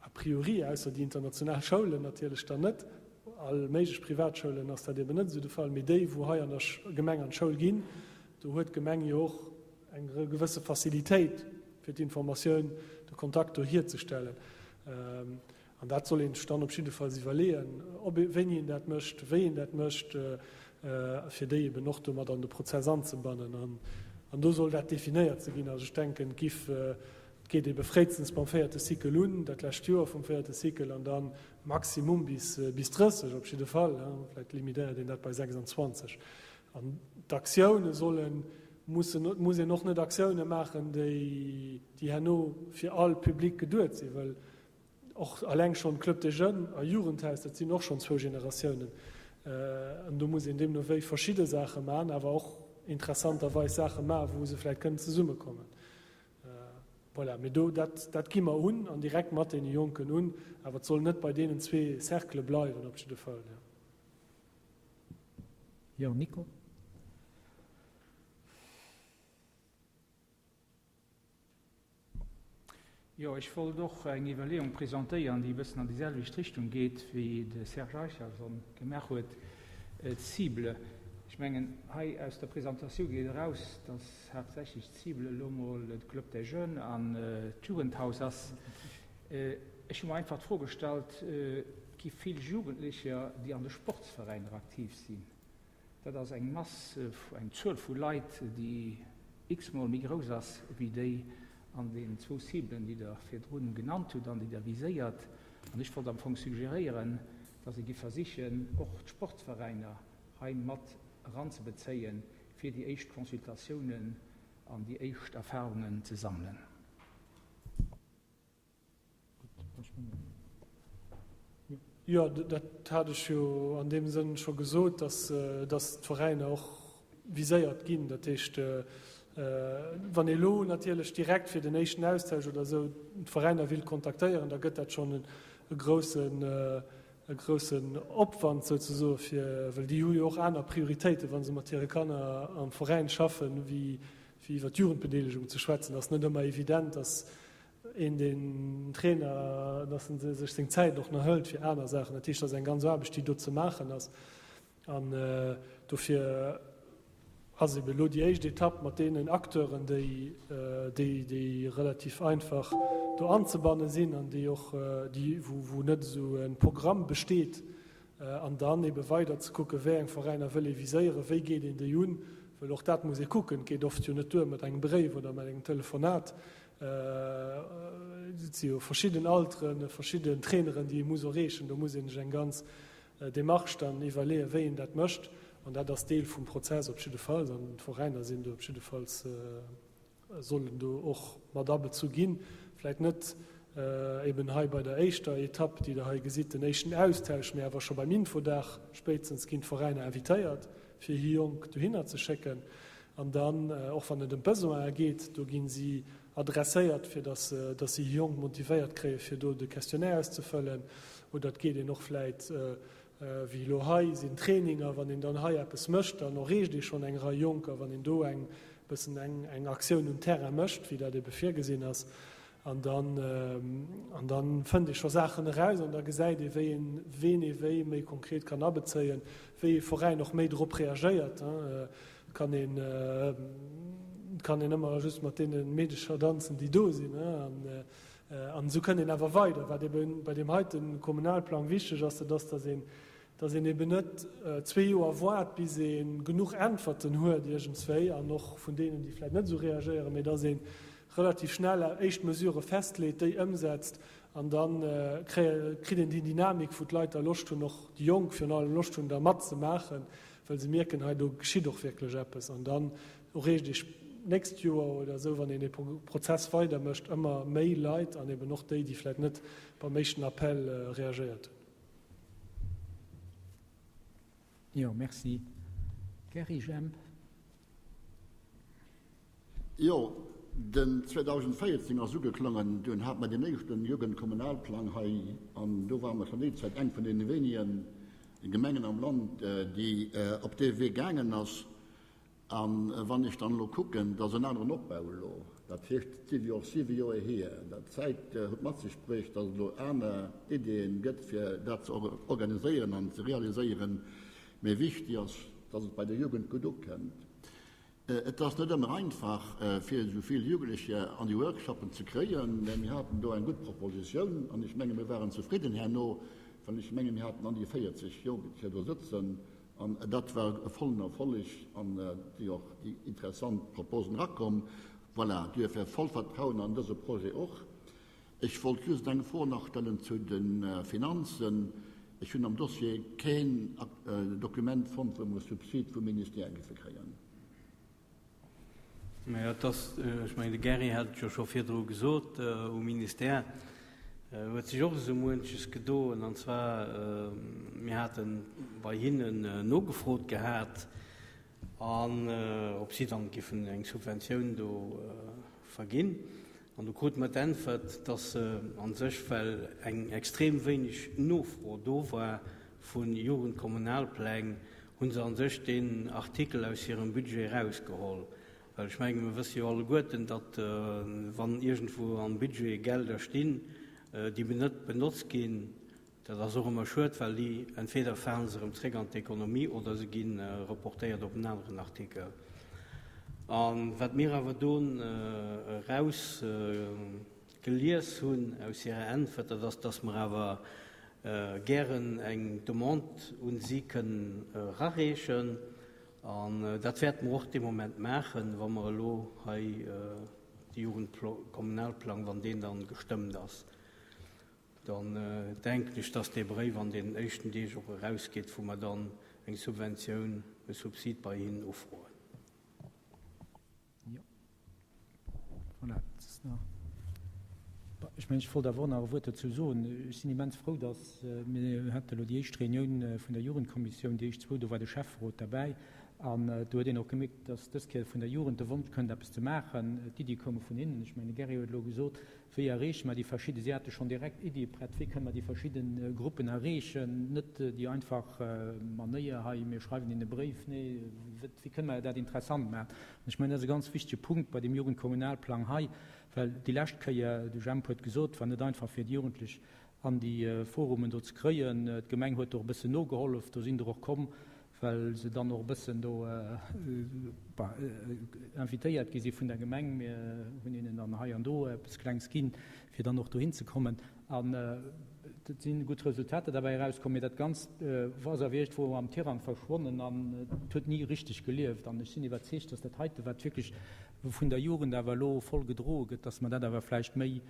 A priori, ausser déi international Schoulen natierlech dann net, all méiglech Privatschoulen ass dat eben net esou de Fall, mee déi wou hei an der Gemeng an d'Schoul ginn, do huet d'Gemeng jo och eng gewësse Facilitéit fir d'Informatioun, de Kontakt do hierzestellen. An dat soll een sech dann op jiddefalls iwwerleeën, ob ee, wéini een dat mécht, wéi een dat mécht, fir déi eben och do mat an de Prozess anzebannen. An do soll dat definéiert ze ginn. Also ech denken, et giff Et geet ebe fréistens beim véierte Cycle un, dat lescht Joer vum véierte Cycle, an da maximum bis 30 op jidde Fall, vläicht limitéiert een dat bei 26. An d'Aktioune sollen, mussen, et muss een och net Aktioune maachen, déi herno fir all Public geduet sinn, well och eleng schonn Club des Jeunes a Jugendhaus, dat sinn och schonn zwou Generatiounen. An do muss een deemno wéi verschidde Saache maachen, awer och interessanterweis Saache maachen, wou se vläicht kënnen zesummekommen. Voilà, mee do, dat, dat gi mer un an direkt mat deene Jonken un, awer et soll net bei deenen zwee Cerclë bleiwen, op jidde Fall, jo. Jo, Nico? Jo, ech wollt och eng Iwwerleeung presentéieren, déi e bëssen an déi selwecht Richtung geet, wéi de Serge Eicher schonn gemaach huet, d'Cible. Ech mengen, hei aus der Presentatioun geet eraus, dass haaptsächlech d'Cible elo mol de Club des Jeunes an d'Jugendhaus ass. Ech hu mer einfach d'Fro gestallt, Et gi vill Jugendlecher, déi an de Sportsveräiner aktiv sinn. Dat ass eng Mass, eng Zuel vu Leit, déi x-mol méi grouss ass wéi déi an den zwou Ciblen, déi Der virdrun genannt hutt an déi Der viséiert. An ech wollt am Fong suggeréieren, dass ee giff versichen, och d'Sportveräiner hei mat eranzebezéien, fir déi éischt Consultatiounen an déi éischt Erfahrungen ze sammelen. Jo, dat hat ech jo an deem Sënn scho gesot, dass, dass d'Veräiner och viséiert ginn. Dat heescht, wann ee elo natierlech direkt fir den éischten Austausch oder esou d'Veräiner willt kontaktéieren, da gëtt dat schonn e groussen, e groussen Opwand souzesoe fir, well déi hu jo och aner Prioritéiten, wa se mat hire Kanner am Veräin schaffen, wéi iwwer d'Jugendbedeelegung ze schwätzen. Dat ass net ëmmer evident, dass een deen Trainer, dass en sech seng Zäit och nach hëlt fir aner Saachen. Dat heescht, dat ass eng ganz Aarbecht, déi do ze maachen ass. An dofir ass ebe elo déi éischt Etapp mat deenen Acteuren, déi déi déi relativ einfach do anzebanne sinn an déi och déi wou wou net esou e Programm besteet, An dann ebe weider ze kucken, wéi eng Veräiner wëll ee viséieren, wéi geet een déi un, well och dat muss ee kucken. Et geet oft jo net duer mat engem Bréif oder mat engem Telefonat. Et si jo verschidden Alteren, verschidden Traineren, déi ee muss erreechen. Do muss ee sech eng ganz Demarche dann iwwerleeën, wéi een dat mécht. An dat ass Deel vum Prozess op jiddefalls. An d'Veräiner sinn do op jiddefalls. sollen do och mat abezu ginn, vläit net eben hei bei der éischter Etapp, déi Der hei gesitt, den éischten Austausch, mä awer scho beim Infodag spéitstens ginn d'Veräiner invitéiert, fir hir Jonk dohinner ze schécken. An dann, och wann et ëm d'Besoinen geet, do gi si adresséiert, fir dass dass si hir Jonk motivéiert kréien, fir do de Questionnaire auszefëllen. Oder et geet een och vläit Wéi elo hei sinn Traininger, wann een dann hei eppes mécht, dann erreecht ee schonn eng Rei Jonker, wann een do eng bëssen eng eng Aktioun um Terrain mécht, wéi dat ebe virgesinn ass. An dann, an dann fënnt ee scho Saachen eraus an da gesäit ee wéi een ween ee wéi méi konkret kann abezéien, wéi ee Veräin och méi drop reagéiert. Et kann een, et kann een ëmmer just mat deene Meedecher danzen, déi do sinn. An An esou kënnt een awer weider. Wat ebe bei deem heite Kommunalplang wichteg ass, dat ass, dass een, dass een eben net zwee Joer waart, bis ee genuch Äntwerten huet iergendswéi, an och vun deenen, déi vläicht net esou reagéieren, mee dass ee relativ schnell éischt Mesurë festleet, déi ëmsetzt, an da kritt een déi Dynamik, wou d'Leit da Loscht hunn, och déi Jonk virun allem Loscht hunn, da matzemaachen, well se mierken, hei do geschitt och wierklech eppes. An dann Erreecht ee d'nächst Joer oder esou, wann een dee Prozess weidermécht, ëmmer méi Leit an eben och déi, déi vläicht net beim éischten Appel reagéiert hunn. Jo, merci. Gerry Jemp. Jo, den 2014 ass ugeklongen, dunn hate mer deen éischten Jugendkommunalplang hei an do ware mer schonn déi Zäit eng vun deene wéinege Gemengen am Land, déi op dee Wee gaangen ass. A wann ech dann elo kucken, dat ass en aneren Opbau elo, dat heescht, et si jo och siwe Joer hier, dat d'Zäit huet mat sech bruecht, datt et elo aner Ideeën gëtt, fir dat ze organiséieren an ze realiséieren. Mee wichtig ass, datt et bei der Jugend gutt ukënnt. Et ass net ëmmer einfach, fir esou vill Jugendlecher an déi Workshoppen ze kréien, mä mir haten do eng gutt Propositioun an ech menge mir waren zefridden herno, well ech menge mir haten an déi 40 Jugendlecher do sëtzen. An dat war e vollen Erfolleg an et si och déi interessant Proposen erakomm. Voilà, duerfir voll Vertrauen an dëse Projet och. Ech wollt just eng Fro nach stellen zu de Finanzen. Ech hunn am Dossier keen Dokument fonnt, wou mer e Subsid vum Ministère géife kréien. Mä et ass, ech mengen, de Gerry hat et jo scho virdru gesot, um Ministère huet sech och esou muenches gedoen. An zwar, mir hate bei hinnen nogefrot gehat, an ob si dann giffen eng Subventioun do verginn. An do krute mer d'Äntwert, dass se a sech, well eng extrem wéineg Nofro do war vu Jugendkommunalpläng, Hu se a sech deen Artikel aus hirem Budget erausgeholl? Well ech menge mir wësse jo alleguerten, datt wann iergendwou am Budget Gelder stinn, déi net benotzt ginn, dat ass och ëmmer schued, well déi entweder falen se erëm zréck an d'Ekonomie oder se gi reportéiert op en aneren Artikel. A wat mir awer do eraus gelies hunn aus hirer Äntwert, dat ass, dass mer awer gären eng Demande un si kënnen erareechen. An dat wäerte mer och dee Moment maachen, wa mer elo hei de Jugendkommunalplang, wann deen dann gestëmmt ass. Dann denken ech, dass dee Bréif an deenen éischten Deeg och erausgeet, wou mer dann eng Subventioun, e Subsid bei hinnen ufroen. Jo. Voilà, et ass nach. Ech mengen, ech wollt awer och nach e Wuert dozou soen. Ech sinn immens frou, dass mir hate elo déi éischt Reunioun vun der Jugendkommissioun, déi éischt zwou, do war de Schäfferot derbäi. An do huet een och gemierkt, dass dës Kéier vun der Jugend de Wonsch kënnt, eppes ze maachen. D'Iddie koume vun hinnen. Ech mengen, de Gerry huet elo gesot, Wéi erreeche mer déi verschidde, si hate schonn direkt Iddie prett, wéi kënne mer déi verschidde Gruppen erreechen? Net déi einfach Manéier hei, mir schreiwen hinnen e Bréif, nee, wéi kënne mer dat interessant maachen? An ech mengen, dat ass e ganz wichtege Punkt bei deem Jugendkommunalplang hei, well déi lescht Kéier, de Jemp huet gesot, war net einfach fir déi Jugendlech an déi Forumen do ze kréien. D'Gemeng huet do och e bëssen nogehollef, do sinn der och komm, well se dann och e bëssen do invitéiert gi si vun der Gemeng. Mir hunn hinnen dann hei an do eppes Klengs ginn, fir dann och dohin ze kommen. An et si gutt Resultater derbäi erauskomm. Mee dat Ganzt ass awer iergendwou am Tirang verschwonnen an et huet ni richteg gelieft. An ech sinn iwwerzeegt, dass dat heite, wat wierklech vun der Jugend awer elo voll gedroe gëtt, dass mer dat awer vläicht méi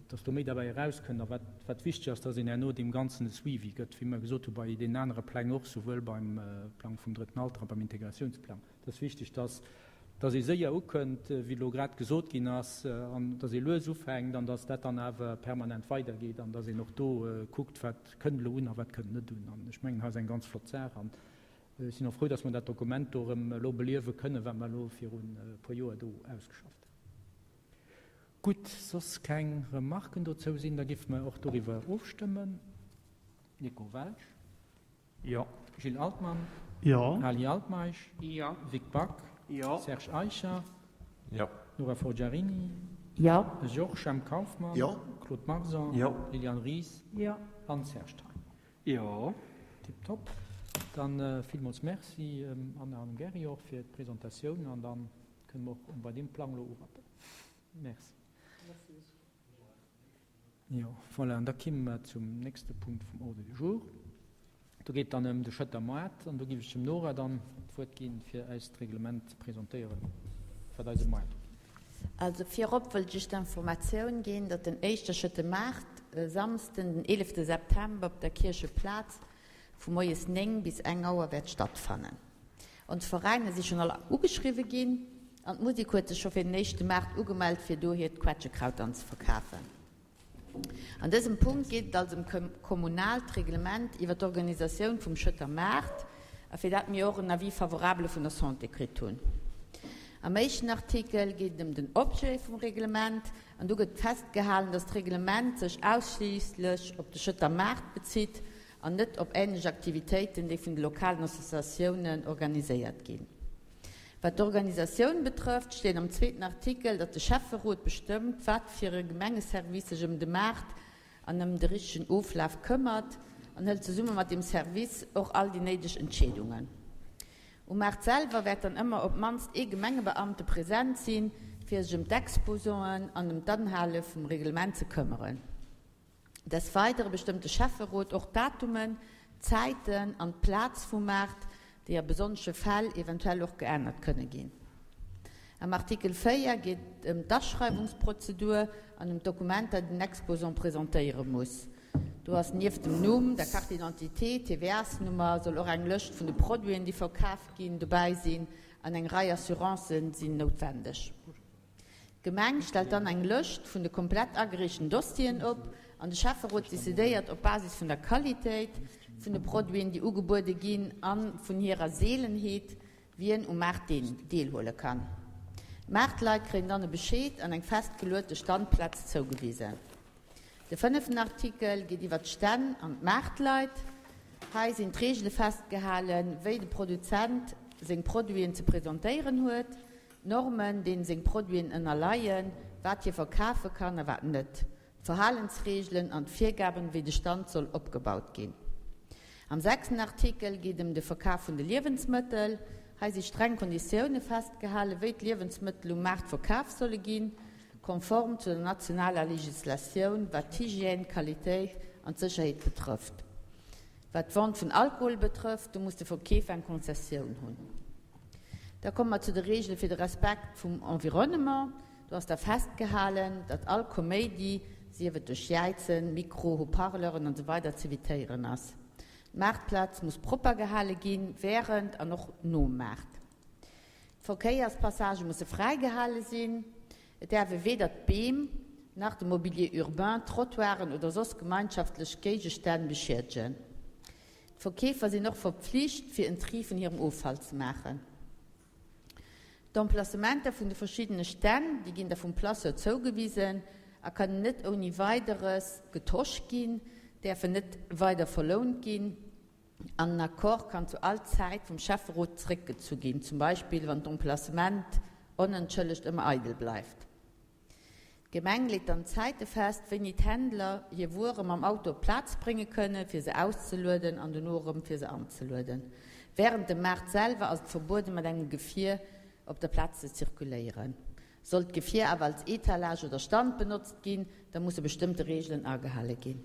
dass do méi derbäi erauskënnt a wat, wat wichteg ass, dass een herno deem Ganzen e Suivi gëtt, wéi mer gesot hu bei deenen anere Pläng och, souwuel beim Plang vum Drëtten Alter a beim Integratiounsplang. Et ass wichteg, dass, dass ee séier ukënnt, wéi elo grad gesot ginn ass, an dass ee lues ufänkt an dass dat dann awer permanent weidergeet an dass een och do kuckt, wat kënnt elo un a wat kënnt net un. An ech mengen, hei ass eng ganz flott Saach an ech sinn och frou, dass mer dat Dokument do erëm elo beliewe kënnen, wat mer elo virun e puer Joer do ausgeschafft hunn. Gutt, soss keng Remarken dozou sinn, da géife mer och doriwwer ofstëmmen. Nico Welsch? Jo. Gilles Altmann? Jo. Ali Altmeisch? Jo. Vic Back? Jo. Serge Eicher? Jo. Nora Forgiarini? Jo. Georges Jemp Kauffmann? Jo. Claude Marson? Jo. Liliane Ries? Jo. An Serge Thein? Jo. Tiptop. Dann villmools Merci Anna an Gerry och fir d'Presentatioun an dann kënne mer och bei deem Plang elo urappen. Merci. Jo, voilà, an da kimme mer zum nächste Punkt vum Ordre du jour. Do geet et dann ëm de Schëtter Moart an do géif ech dem Nora dann d'Wuert ginn, fir eis d'Reglement ze presentéieren, wat eise Moart ugeet. Also virop wëllt ech d'Informatioun ginn, datt den éischte Schëtter Maart e Samsden, den 11 September op der Kiercheplaz vu moies 9 bis eng Auer wäert stattfannen. Ons Veräiner si schonn all ugeschriwwe ginn an d'Musek huet sech scho fir den éischte Maart ugemellt fir do hiert Quetschekraut dann ze verkafen. An dësem Punkt geet et also ëm kommunaalt Reglement iwwer d'Organisatioun vum Schëtter Maart a fir dat mir och en Avis favorable vun der Santé kritt hunn. Am éischten Artikel geet et ëm den Objet vum Reglement an do gëtt festgehalen, dass d'Reglement sech ausschliisslech op de Schëtter Maart bezitt an net op änlech Aktivitéiten, déi vun de lokalen Associatiounen organiséiert ginn. Wat d'Organisatioun betrëfft, steet am zweeten Artikel, datt de Schäfferot bestëmmt, wat fir e Gemengeservice sech ëm de Maart an ëm de richtegen Oflaf këmmert an hëlt zesumme mat deem Service och all déi néideg Entscheedungen. Um Maart selwer wäert dann ëmmer op d'mannst ee Gemengebeamte present sinn, fir sech ëm d'Exposanten an ëm d'Anhale vum Reglement ze këmmeren. Des Weidere bestëmmt de Schäfferot och d'Datumen, d'Zäiten an d'Plaz vum Maart, déi a besonnesche Fäll eventuell och geännert kënne ginn. Am Artikel 4 geet et ëm d'Aschreiwungsprozedur an ëm d'Dokumenter, déi den Exposant presentéiere muss. Do ass nieft dem Numm, der Carte d'identité, TVA-s-Nummer, soll och eng Lëscht vun de Produiten, déi verkaf ginn, dobäi sinn an eng Rei Assurancë sinn noutwendeg. D'Gemeng stellt dann eng Lëscht vun de komplett agereechten Dossieren op an de Schäfferot decidéiert op Basis vun der Qualitéit vun de Produiten, déi ugebuede ginn a vun hirer Seelenheet, wien um Maart deelhuele kann. D'Maartleit kréien dann e Bescheed an eng festgeluete Standplaz zougewisen. De fënneften Artikel geet iwwer d'Stänn an d'Maartleit. Hei sinn d'Reegele festgehalen, wéi de Produzent seng Produiten ze presentéieren huet, D'Normen, deenen seng Produiten ënnerleien, wat hie verkafe kann a wat net, d'Verhalensreegelen an d'Virgaben, wéi de Stand soll opgebaut ginn. Am sechsten Artikel geet ëm de Verkaf vun de Liewensmëttel. Hei si streng Konditioune festgehalen, wéi d'Liewensmëttel um Maart verkaf solle ginn, konform zu der nationaler Legislatioun, wat d'Hygiène, d'Qualitéit an d'Sécherheet betrëfft. Wat d'Vente vun Alkohol betrëfft, do muss de Verkeefer eng Konzessioun hunn. Da komme mer zu de Reegele fir de Respekt vum Environnement. Do ass da festgehalen, datt all Koméidi, sief et duerch Jäizen, Mikro, Haut-parleuren an esou weider z'evitéieren ass. D'Maartplaz muss propper gehale ginn, wärend an och nom Maart. D'Verkéierspassagë musse fräigehale sinn. Et däerf ee weder d'Beem, nach de Mobilier urbain, d'Trottoiren oder soss gemeinschaftlech Géigestänn beschiedegen. D'Verkeefer sinn och verpflicht, fir en Tri vun hirem Offall ze maachen. D'Emplacementer vun de verschiddene Stänn, déi ginn da vum Placeur zougewisen a kënnen net ouni Weideres getosch ginn, däerfen net weider verlount ginn an en Accord kann zu all Zäit vum Schäfferot zeréckgezu ginn, zum Beispill wann d'Emplacement onentschëllegt ëmmer eidel bleift. D'Gemeng leet dann d'Zäite fest, wéini d'Händler hir Wuere mam Auto op d'Plaz brénge kënnen, fir se auszelueden an dono erëm fir se anzelueden. Wärend dem Maart selwer ass et verbueden, mat engem Gefier op der Plaz ze zirkuléieren. Sollt d'Gefier awer als Etalage oder Stand benotzt ginn, da musse bestëmmte Reegelen agehale ginn.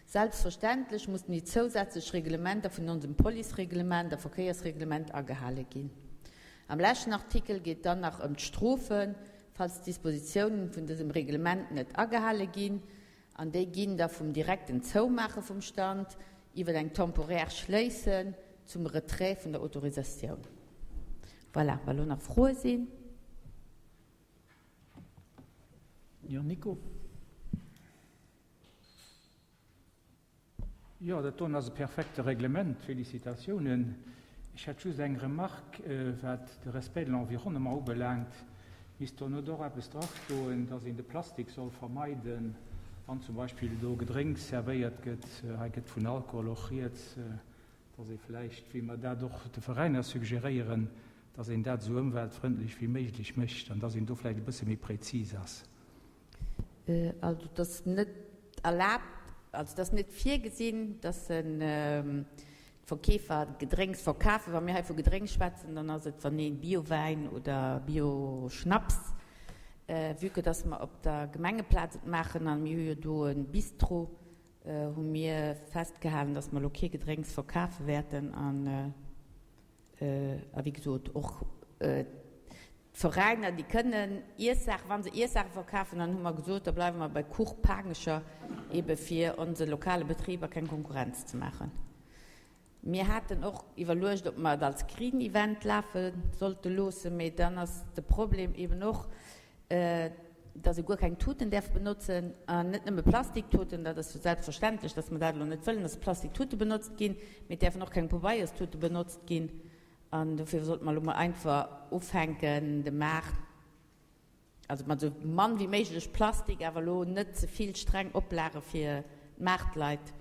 Selbstverständlech mussen déi zousätzlech Reglementer vun onsem Policereglement a Verkéiersreglement agehale ginn. Am leschten Artikel geet dann nach ëm d'Strofen, falls d'Dispositiounen vun dësem Reglement net agehale ginn, an déi ginn da vum direkten Zoumaache vum Stand iwwer eng temporaire Schléissen zum Retrait vun der Autorisatioun. Voilà, wa lo nach Froe sinn. Jo, Nico. Jo, dat doen ass e perfekte Reglement. Félicitatiounen. Ech hätt just eng Remarque, wat de Respect de l'environnement ubelaangt. Misst do net och eppes drastoen, dass een de Plastik soll vermeiden, wann zum Beispill do Gedrénks servéiert gëtt? Hei gëtt vun Alkohol och rieds, dass ee vläicht, wéi mer dat och de Veräiner suggeréieren, dass een dat esou ëmweltfrëndlech wéi méiglech mécht an dass een do vläicht e bësse méi präzis ass. Also et ass net erlaabt, also et ass net virgesinn, dass d'Verkeefer Gedrénks verkafen. Wa mir hei vu Gedrénks schwätzen, dann ass et wann ee Biowäin oder Bioschnaps, vue que dass mer op der Gemengeplaz et maachen a mir hu jo do e Bistro, hu mir festgehalen, dass mer elo kee Gedrénks verkafe wäerten an A wéi gesot, och d'Veräiner, déi kënnen Iessaachen, wa se Iessaache verkafen, dann hu mer gesot, da bleiwe mer bei Kuch, Paangecher, eebe fir onse lokale Betriber keng Konkurrenz ze maachen. Mir haten och iwwerluecht, ob mer et als Green Event lafe sollte loossen, mee dann ass de Problem eeben och, dass ee guer keng Tuten däerf benotzen, an net nëmme Plastiktuten, dat ass jo selbstverständlech, dass mer dat elo net wëllen, dass Plastiktute benotzt ginn, mee et däerfen och keng Pobeierstute benotzt ginn. An dofir sollte mer elo mol einfach ufänken, de Maart, also mat esou mann wéi méiglech Plastik, awer elo net ze vill streng Oplage fir d'Maartleit,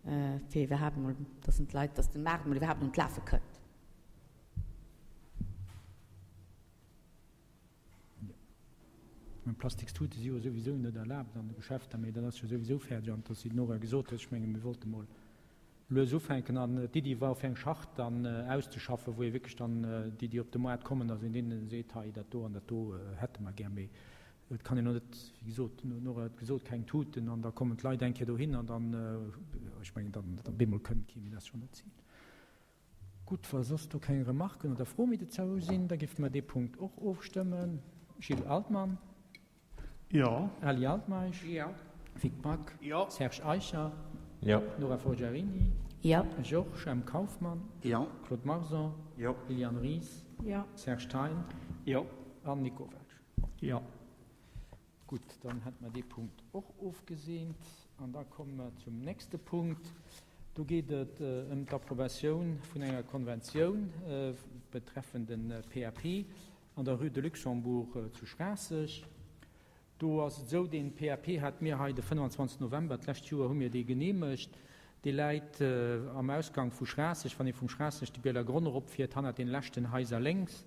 fir iwwerhaapt emol, dass d'Leit, dass de Maart emol iwwerhaapt un d'Lafe kënnt. Plastikstute si jo souwisou net erlaabt an de Geschäfter, mee dat ass jo souwisou fäerdeg. An dass, wéi d'Nora gesot huet, ech menge mir wollte mol lues ufänken an d'Iddi war fir eng Charte dann auszeschaffen, wou ee wierklech dann déi, déi op de Moart kommen, dass een deenen seet, hei dat do an dat do hätte mer gär. Mee et kann een och net, wéi gesot, d'Nora huet gesot, keng Tuten an da kommen d'Leit eng Kéier dohin an dann, ech mengen, dann op eemol kënnt kee méi. Dat ass schonn net d'Zil. Gutt, wa soss do keng Remarken oder Froe méi dozou sinn, da géife mer dee Punkt och ofstëmmen. Gilles Altmann? Jo. Ali Altmeisch? Jo. Vic Back? Jo. Serge Eicher? Jo. Nora Forgiarini? Jo. Georges M. Kauffmann? Jo. Claude Marson? Jo. Liliane Ries? Jo. Serge Thein? Jo. An Nico Welsch? Jo. Gutt, dann hätte mer dee Punkt och ofgeseent. An da komme mer zum nächste Punkt. Do geet et ëm d'Approbatioun vun enger Konventioun betreffend de PAP an der Rue de Luxembourg zu Schraasseg. Do ass et esou, dee PAP hate mir hei de 25 November d'lescht Joer hu mir dee geneemegt. Dee läit am Ausgang vu Schraasseg, wann ee vum Schraasseg de Bielergronn eropfiert, hannert deene leschten Haiser lénks.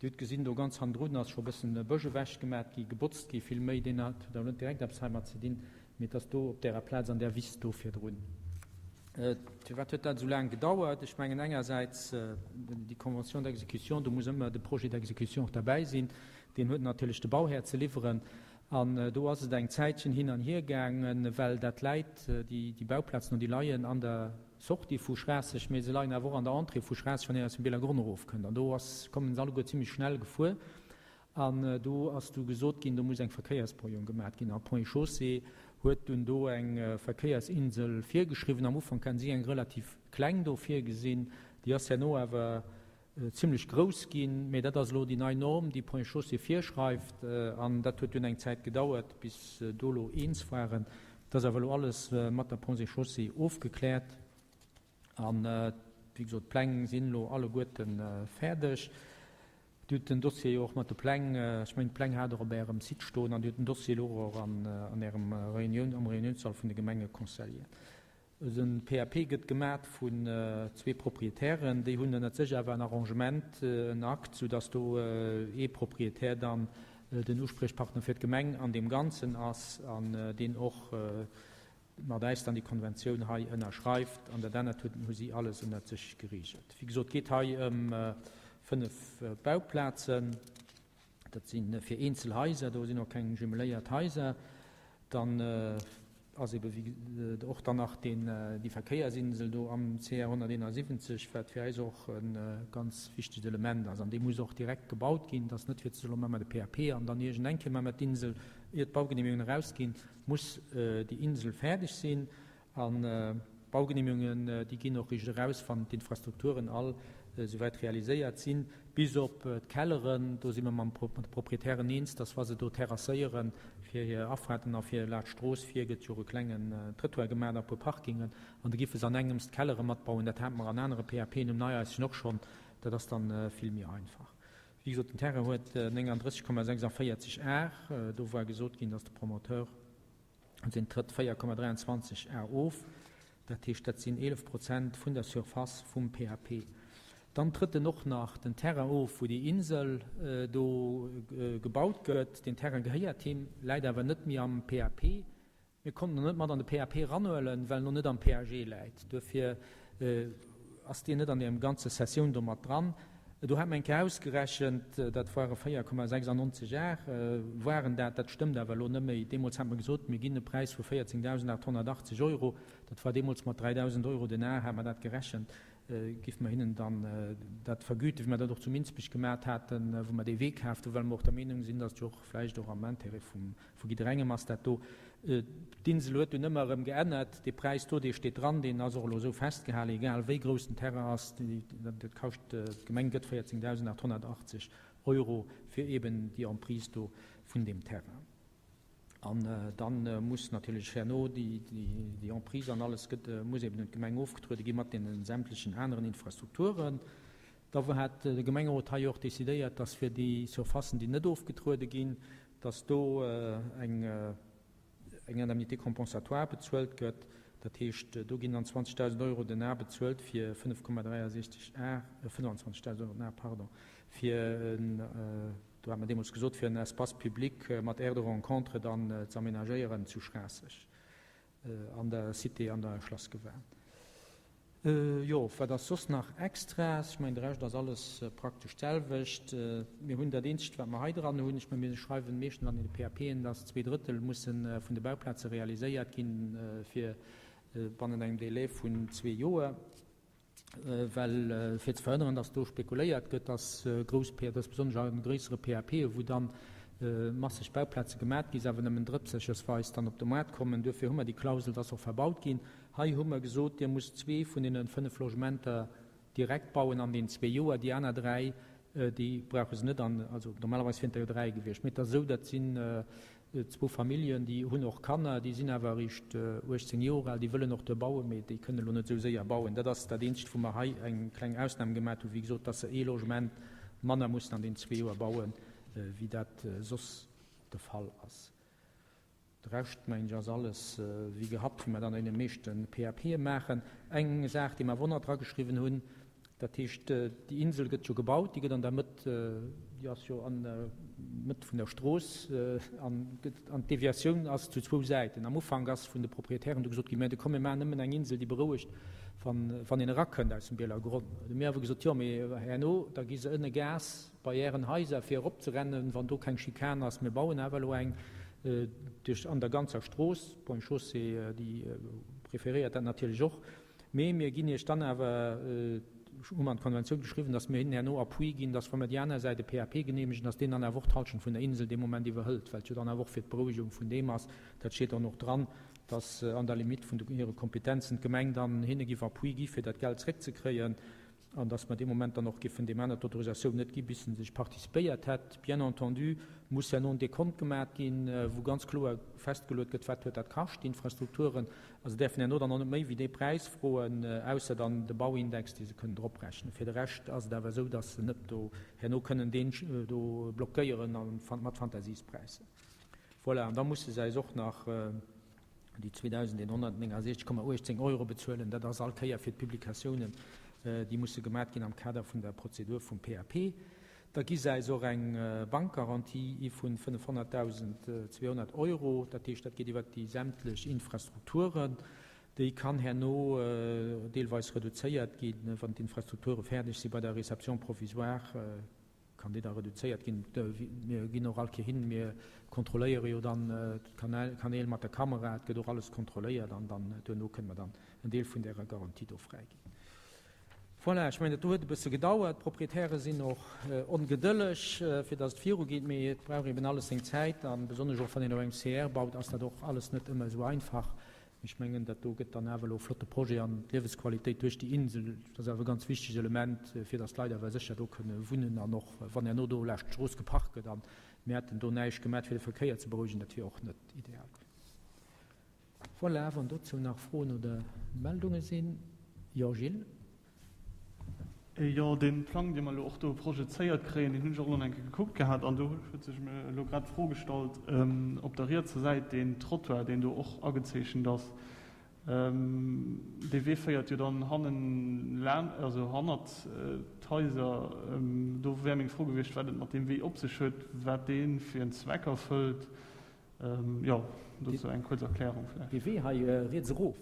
Dir hutt gesinn, do ganz hannendrun ass scho e bëssen e Bësch ewechgemat gi, gebotzt gi vill méi. Deen hat huet awer net direkt eppes heimat ze dinn, mee et ass do op därer Plaz an där Wiss do virdrun. Firwat huet dat esou laang gedauert? Ech mengen engersäits déi Convention d'exécution, do muss ëmmer de Projet d'exécution och derbäi sinn. Deen huet natierlech de Bauhär ze liwweren. An do ass et eng Zäitchen hin an hier gaangen, well dat läit, déi Bauplazen do, déi leien an der. Sortie vu Schraasseg, mee se leien awer och an der Entrée vu Schraasseg, wann een aus dem Bielergronn erofkënnt. An do ass, kommen se alleguer zimlech schnell gefuer. An do ass du gesot ginn, do muss eng Verkéiersberouegung gemat ginn. A Ponts et Chaussées huet dunn do eng Verkéiersinsel virgeschriwwen. Am Ufank haten si eng relativ kleng do virgesinn, déi ass herno awer zimlech grouss ginn. Mee dat ass elo déi nei Norm, déi Ponts et Chaussées virschreift. An dat huet dunn eng Zäit gedauert, bis se do elo eens waren. Dat ass awer elo alles mat der Ponts et Chaussées ofgekläert. An, wéi gesot, d'Pläng sinn elo alleguerte fäerdeg. Dir hutt den Dossier jo och mat de Pläng, ech mengen d'Pläng hat Der op Ärem Site stoen an Dir hutt den Dossier elo och an Ärem Reunioun, am Reuniounssall vun de Gemengeconseilleren. De PAP gëtt gemat vun zwee Proprietären, déi hunn ënnert sech awer en Arrangement, en Akt, soudass do ee Proprietär dann den Uspriechpartner fir d'Gemeng an deem Ganzen ass an deen och mat äis dann déi Konventioun hei ënnerschreift. An dat anert hunn hu si alles ënnert sech geregelt. Wéi gesot, geet hei ëm 5 Bauplazen. Dat si fir eenzel Haiser, do sinn och keng jumeléiert Haiser. Dann ass ebe wéi och dann nach deen, déi Verkéiersinsel do am CR 171, wat fir eis och e ganz wichtegt Element ass. An déi muss och direkt gebaut ginn. Et ass net fir ze soen, elo maache mer de PAP an dann iergend eng Kéier maache mer d'Insel, ier d'Baugenehmigungen erausginn, muss déi Insel fäerdeg sinn. An d'Baugenehmigungen, déi ginn och riicht eraus, wann d'Infrastrukturen all esouwäit realiséiert sinn, bis op d'Kelleren. Do si mer mam mat de Proprietären eens, dass wa se do terrasséieren, fir hir Afaarten a fir laanscht d'Strooss vir gëtt jo och e klengen Trëttoir gemaach a e puer Parkingen, an da giffe se an engems d'Kellere matbauen. Dat hate mer an anere PAPen um Neihaischen och schonn. Dat ass dann vill méi einfach. Wéi gesot, den Terrain huet 39,46 Ar. Do war gesot ginn, dass de Promoteur sinn trëtt 4,23 Ar of, dat heescht dat sinn 11 Prozent vun der Surface vum PAP. Dann trëtt en och nach den Terrain of, wou déi Insel do gebaut gëtt. Deen Terrain gehéiert him, läit awer net méi am PAP. Mir konnten en net mat an de PAP eranhuelen, well en och net am PAG läit. Duerfir ass deen net an deem ganze Sessioun do mat dran. Do hat mer eng Kéier ausgerechent, dat ware 4,96 Ar waren dat. Dat stëmmt awer elo net méi. Deemools hat mer gesot, mir ginn e Präis vu 14.880 Euro. Dat war deemools mat 3.000 Euro den Ar, hat mer dat gerechent. Géife mer hinnen dann dat vergüten, wéi mer dat och zu Minsbech gemat haten, wou mer dee Wee kaaft hunn, well mer och der Meenung sinn, datt et jo och vläicht och am Intérêt vum Vu jidderengem ass dat do. D'Insel huet dunn ëmmer erëm geännert. Dee Präis do, dee steet dran, deen ass och elo esou festgehalen, egal wéi grouss den Terrain ass, dat kascht, d'Gemeng gëtt 14.880 Euro fir eeben déi Emprise do vun deem Terrain. An da muss natierlech herno déi Emprise an alles gëtt, muss eeben un d'Gemeng ofgetruede gi mat deene sämtlechen aneren Infrastrukturen. Da hat de Gemengerot hei och decidéiert, dass fir déi Surfacen, déi net ofgetruede ginn, dass do eng Indemnité compensatoire bezuelt gëtt. Dat heescht, do ginn dann 20.000 Euro den Ar bezuelt fir 5,63 Ar, 25.000 Euro den Ar, pardon, fir en, do hat mer deemools gesot, fir en Espace public mat Aire de rencontre dann ze aménagéieren zu Schraasseg. An der Cité an der Schlassgewan. Jo, wat ass soss nach Extraes? Ech mengen, de Rescht ass alles praktesch d'selwecht. Mir hunn dat eenzegt, wat mer hei dran hunn, ech mengen, mir schreiwen meeschtens an deene PAPen, dass 2/3 musse vun de Bauplaze realiséiert ginn, fir bannent engem Délai vun zwee Joer. Well fir ze verhënneren, dass do spekuléiert gëtt, dass grouss, dass besonnesch a gréissere PAPe wou dann masseg Bauplaze gemat gi se awer nëmmen drëpsechersweis dann op de Moart kommen. Duerfir hu mer déi Klausel, dass och verbaut ginn. Hei hu mer gesot, Dir musst zwee vun deene 5 Logementer direkt bauen an den zwee Joer, déi aner dräi, déi brauche se net an, also normalerweis wieren et der jo dräi gewiescht, mee et ass esou, dat sinn Zwou Familljen, déi hunn och Kanner, déi sinn awer eréischt 18 Joer al, déi wëllen och do bauen, mee déi kënnen elo net esou séier bauen. Dat ass dat Eenzegt, wou mer hei eng kleng Ausnam gemat hunn, wéi gesot, dass se ee Logement manner mussen an deenen zwee Joer bauen, wéi dat soss de Fall ass. De Rescht, mengen ech, ass alles wéi gehabt, wéi mer dat an deene meeschte PAPe maachen. Eng Saach, déi mer awer och nach drageschriwwen hunn, Dat heescht, déi Insel gëtt jo gebaut, déi gëtt an der Mëtt, déi ass jo an der Mëtt vun der Strooss an gëtt, an d'Deviatioun ass zu zwou Säiten. Am Ufank ass vun de Proprietären du gesot ginn, mä komm mir maachen nëmmen eng Insel, déi berouegt, wann, wann een erakënnt aus dem Bieler Gronn. Du hu mir awer gesot, jo, mee herno, da gi se ënne Gas bei Ären Haiser fir eropzerennen, wann do keng Schikan ass. Mir bauen awer elo eng duerch an der ganzer Strooss. D'Ponts et Chaussées, déi preferéiert dat natierlech och. Mee mir ginn Iech dann awer, hu mer an d'Konventioun geschriwwen, dass mir hinnen herno Appui ginn, dass wa mir déi aner Säit e PAP genehmegen, dass deen dann awer och d'Halschent vun der Insel dee Moment iwwerhëlt, well et jo dann awer och fir d'Berouegung vun deem ass. Dat steet dann och dran, dass an der Limite vun hire Kompetenzen d'Gemeng dann hinne giff Appui gi fir dat Geld zréckzekréien. An dass mer dee Moment dann och giffen deem aner d'Autorisatioun net gi bis en sech participéiert hätt. Bien entendu muss herno en Dekont gemat ginn, wou ganz kloer festgeluet gëtt, wat huet dat kascht, déi Infrastrukturen. A se däerfen herno dann och net méi wéi dee Präis froen, ausser dann de Bauindex, dee se kënnen droprechnen. Fir de Rescht ass et awer esou, dass se net do herno kënnen deen do blockéieren a mat Fantasiespräisser. Voilà, an da musse se eis och nach déi 2.169,18 Euro bezuelen. Dat ass all Kéier fir d'Publikatiounen, déi musse gemat ginn am Kader vun der Prozedur vum PAP. Da gi se eis och eng Bankgarantie vu 500.200 Euro. Dat heescht, dat geet iwwert déi sämtlech Infrastrukturen. Déi kann herno deelweis reduzéiert ginn, wann d'Infrastrukture fäerdeg si bei der Réception provisoire. Kann déi da reduzéiert ginn? Mir ginn och all Kéier hin, mir kontrolléiere jo dann d'Kanäl mat der Kamera, et gëtt och alles kontrolléiert an dann duerno kënne mer dann en Deel vun därer Garantie do fräiginn. Voilà, ech mengen, dat do huet e bësse gedauert. D'Proprietäre sinn och ongedëlleg, fir datt et virugeet, mee et brauch eben alles seng Zäit a besonnesch och wann een op engem CR baut, ass dat och alles net ëmmer esou einfach. Mee ech mengen, dat do gëtt dann awer elo e flotte Projet an d'Liewesqualitéit duerch déi Insel, dat ass awer e ganz wichtegt Element, fir datt d'Leit awer sécher do kënne wunnen an och wann herno do laascht d'Strooss geparkt gëtt a mir hätten do näischt gemat fir de Verkéier ze berouegen, dat wier och net ideal. Voilà, wann dozou nach Froen oder Meldunge sinn. Jo, Gilles. Jo, dee Plang, dee mer elo och do projezéiert kréien, deen hunn ech och elo nach eng Kéier gekuckt gehat. An do huet sech mir elo grad d'Fro gestallt, op der rietser Säit deen Trottoir, deen do och agezeechent ass, dee Wee féiert jo dann hannen laan, also hannert d'Haiser. Do wär meng Fro gewiescht, wat et mat deem Wee op sech huet, wat dee fir en Zweck erfëllt. Jo, dozou eng kuerz Erklärung vläicht. Dee Wee hei riets erof.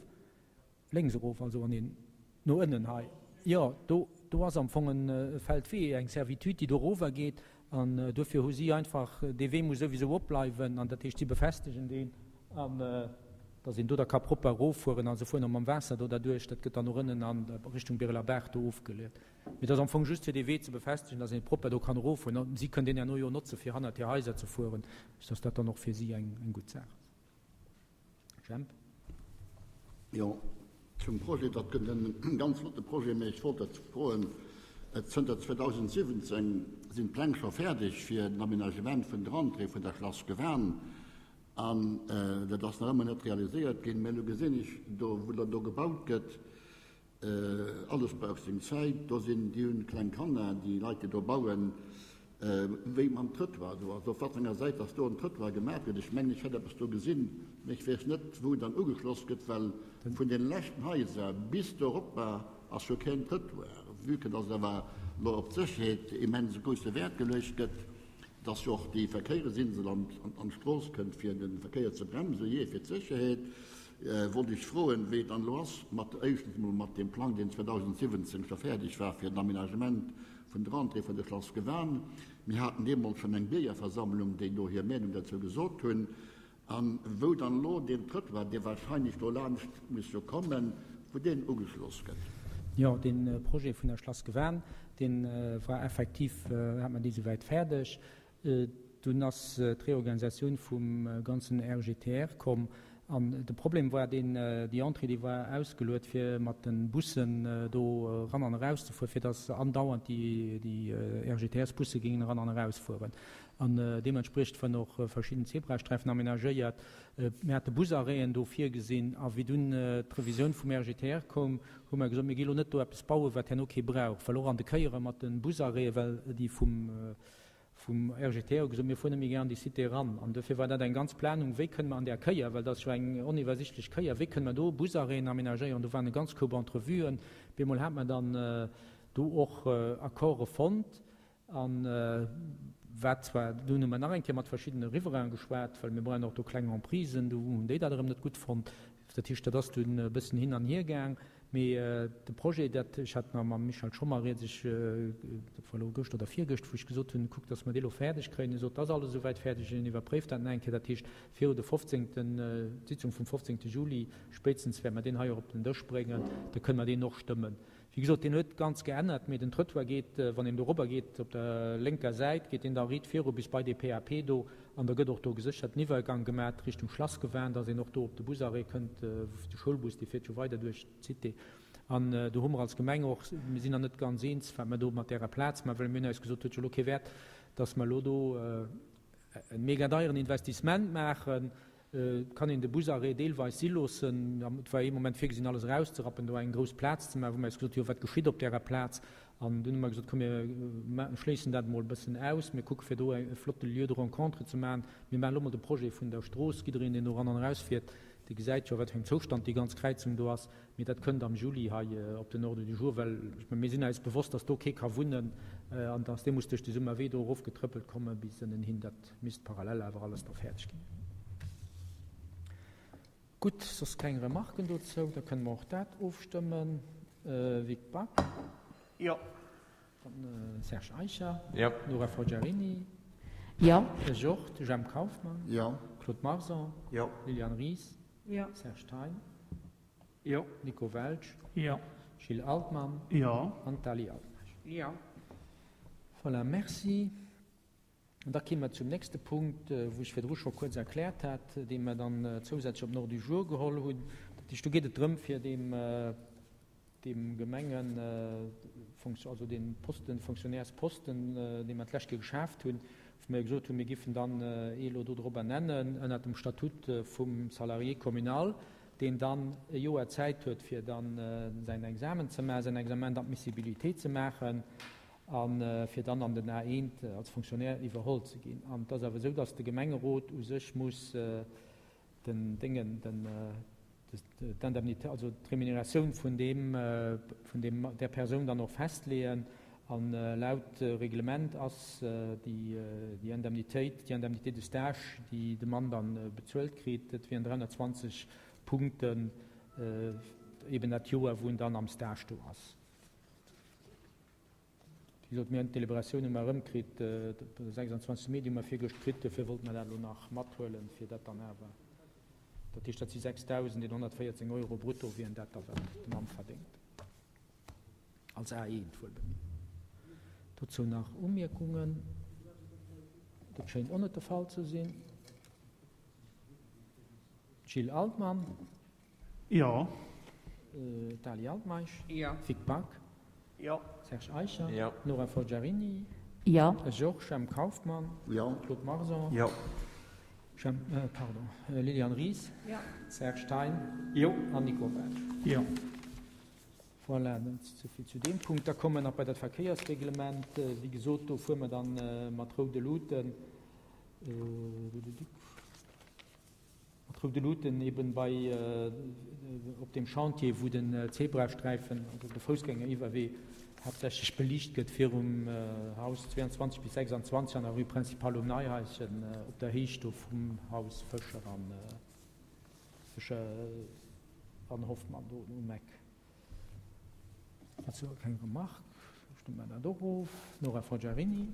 Lénks erof, also wann een no ënnen hei, jo, do, do ass am Fong e Feldwee, eng Servitude, déi do erover geet. An duerfir hu si einfach, dee Wee muss souwisou opbleiwen, an dat heescht, si befestegen deen, an datt een do da ka propper eroffueren. A se fueren och mam Waasser do derduerch, dat gëtt dann och ënnen an Richtung Bireler Baach do ofgeleet. Mee et ass am Fong just fir dee Wee ze befestegen, datt een propper do kann eroffueren. An si kënnen deen herno jo notze fir hannert hir Haiser ze fueren, soudatt dat dann och fir si eng gutt Saach ass. Jemp. Jo, zum Projet, dat gëtt en ganz flotte Projet, mä ech wollt dat froen, Zënter 2017 sinn d'Pläng scho fäerdeg fir den Aménagement vun der Entrée vun der Schlass Gewan an dat ass nach ëmmer net realiséiert ginn. Mä elo gesinn ech do, wou dann do gebaut gëtt, Alles brauch seng Zäit. Do sinn, déi hunn kleng Kanner, déi Leit, déi do bauen, wéi mam Trëttoir do ass. Op wat enger Säit dass do en Trëttoir gemaach gëtt, ech mengen, ech hätt eppes do gesinn, mee ech weess net, wou en dann ugeschloss gëtt, well vun deene leschten Haiser bis doropper ass jo keen Trëttoir. Vue que dass awer elo op d'Sécherheet immens grousse Wäert geluecht gëtt, dass jo och déi Verkéiersinsel an d'Strooss kënnt, fir de Verkéier ze bremsen, jee, fir d'Sécherheet. Wollt ech froen, wéi et dann elo ass mat, éischtens emol mat deem Plang, deen 2017 scho fäerdeg war fir den Aménagement vun der Entrée vun der Schlass Gewan. Mir haten deemools schonn eng Biergerversammlung, déi do hir Meenung derzou gesot hunn. A wou dann elo deen Trëttoir, dee wahrscheinlech do laanscht muss jo kommen, wou deen ugeschloss gëtt. Jo, dee Projet vun der Schlass Gewan, dee war effektiv, hat mer dee souwäit fäerdeg. Dunn ass d'Reorganisatioun vum ganzen RGTR komm an de Problem war deen, déi Entrée déi war ausgeluet fir mat de Bussen do eran an eraus ze fueren, fir datt andauernd déi RGTS-Busse géingen eran an eraus fueren. An deementspriechend waren och verschidden Zebrasträifen amenagéiert. Mir hate Busarrêten do virgesinn a wéi dunn d'Revisioun vum RGTR koum, hu mer gesot, mir gi lo net do eppes bauen, wat herno kee brauch, well och an de Kéiere mat de Busarrêten, well déi vum vum RGT hu gesot, mir fueren net méi gär an déi Cité eran. An dofir war dat eng ganz Planung, wéi kënne mer an där Kéier, well dat ass jo eng oniwwersichtlech Kéier, wéi kënne mer do Busarrêten aménagéieren. Do waren e ganz Koup Entrevuen. Bemol hat mer dann do och Accorde fonnt. A wat zwar, dunn hu mer nach eng Kéier mat verschiddene Riverainen geschwat, well mir brauchen och do kleng Emprisen, do hunn déi dat erëm net gutt fonnt. Dat heescht, dat ass dunn e bëssen hin an hier gaang. Mee de Projet, dat, ech hat nach mam Michel Schommer rieds, ech, dat war elo gëscht oder virgëscht, wou ech gesot hunn, kuckt, datt mer dee lo fäerdeg kréien. Hie sot, et ass alles esouwäit fäerdeg, hien iwwerpréift dat nach eng Kéier. Dat heescht, viru de fofzéngten, d'Sitzung vum fofzéngte Juli spéitstens wäerte mer deen hei och op den Dësch bréngen, da kënne mer deen och stëmmen. Wéi gesot, deen huet ganz geännert, mee den Trëttoir geet, wann een do erobber geet, op der lénker Säit, geet deen da riit viru bis bei dee PAP do an da gëtt och do geséchert den Iwwergang gemat Richtung Schlassgewan, dass een och do op de Busarrêt kënnt, de Schoulbus, dee fiert jo weider duerch d'Cité. An do hu mer als Gemeng och, mir sinn nach net ganz eens, wat mer do mat därer Plaz maachen, well mir hunn eis gesot, huet jo elo kee Wäert, dass mer elo do e mega deieren Investissement maachen, Et kann een de Busarrêt deelweis si loossen. Et war ee Moment virgesinn, alles erauszerappen, do eng grouss Plaz ze maachen, wou mer eis gesot hu jo, wat geschitt op därer Plaz? An dunn hu mer gesot, komm mir schléissen dat emol e bëssen aus, mir kucke fir do e flotte Lieu de rencontre ze maachen. Mir maachen elo mol de Projet vun der Strooss. Jiddereen, deen do eran an erausfiert, dee gesäit jo, wat fir engem Zoustand déi ganz Kräizung do ass. Mee dat kënnt am Juli hei op den Ordre du jour, well ech menge mir sinn eis bewosst, dass do kee ka wunnen an dass dee muss duerch de Summerwee do erofgetrëppelt komme bis ënnen hin. Dat misst parallel awer alles da fäerdeg ginn. Gutt, soss keng Remarken dozou, da kënne mer och dat ofstëmmen. Vic Back? Jo. Dann Serge Eicher. Jo. Nora Forgiarini. Jo. Ech och. De Jemp Kauffmann. Jo. Claude Marson. Jo. Liliane Ries. Jo. Serge Thein. Jo. Nico Welsch. Jo. Gilles Altmann. Jo. An d'Ali Altmeisch. Jo. Voilà, merci. An da kéime mer zum nächste Punkt, wou ech virdru scho kuerz erkläert hat, dee mer dann zousätzlech op den Ordre du jour geholl hunn. Dat heescht, do geet et drëm, fir deem, deem Gemengen-Fonction, also dee Posten, Fonctionnairesposten, dee mer d'lescht Kéier geschaaft hunn, wou mer gesot hunn, mir giffen dann ee elo do drop ernennen ënnert dem Statut vum Salarié communal, deen dann e Joer Zäit huet, fir dann säin Examen ze maachen, säin Examen d'admissibilité ze maachen a fir dann an den A1 als Fonctionnaire iwwerholl ze ginn. An et ass awer esou, dass de Gemengerot u sech muss den Déngen, den, d'Indemnité, also d'Remuneratioun vun deem, vun deem, där Persoun dann och festleeën. An laut Reglement ass déi, déi Indemnitéit, déi Indemnité de stage, déi de Mann dann bezuelt kritt, dat wieren 320 Punkten eben dat Joer, wou en dann am Stage do ass. Wéi gesot, mir hunn d'Deliberatioun hu mer erëmkritt, de 26 Mee, déi hu mer virgëscht kritt, duerfir wollte mer dat elo nach mathuelen, fir dat dann awer, dat heescht, dat si 6.114 Euro brutto wieren dat da wat de Mann verdéngt, als A1 wuel bemierkt. Dozou nach Umierkungen? Dat schéint och net de Fall ze sinn. Gilles Altmann. Jo. D'Ali Altmeisch. Jo. Vic Back. Jo. Serge Eicher. Jo. Nora Forgiarini. Jo. Georges Jemp Kauffmann. Jo. Claude Marson. Jo. Jemp, pardon, Liliane Ries. Jo. Serge Thein. Jo. An Nico Welsch. Jo. Voilà, dat esouvill zu deem Punkt. Da komme mer nach bei dat Verkéiersreglement. Wéi gesot, do fuere mer dann mat roude Luuten. Mat roude Luuten eben bei op deem Chantier, wou den Zebrasträifen, also de Foussgängeriwwerwee haaptsächlech beliicht gëtt, virum Haus 22 bis 26 an der Rue Principale um Neihaischen, op der Héicht do vum Haus Fëscher an Fëscher an Hoffmann do um Eck. Dozou keng Remarque, stëmme mer dat och of. Nora Forgiarini.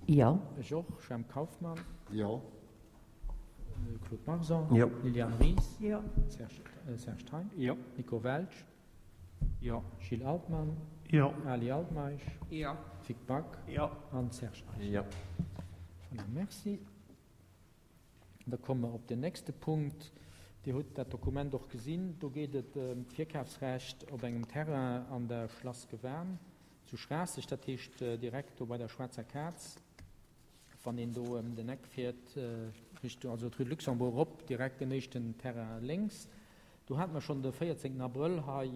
Jo. Ech och. Jemp Kauffmann. Jo. Claude Marson. Jo. Liliane Ries. Jo. Serge Thein. Jo. Nico Welsch. Jo. Gilles Altmann. Jo. Ali Altmeisch. Jo. Vic Back. Jo. An Serge Eicher. Jo. Voilà, merci. Da komme mer op den nächste Punkt. Dir hutt dat Dokument och gesinn. Do geet et ëm d'Virkafsrecht op engem Terrain an der Schlass Gewan zu Schraasseg, dat heescht direkt do bei der Schwaarzer Kaz, wann een do ëm den Eck fiert, Richtung, also d'Rue de Luxembourg erop, direkt den éischten Terrain lénks. Do hate mer schonn de 14 Abrëll hei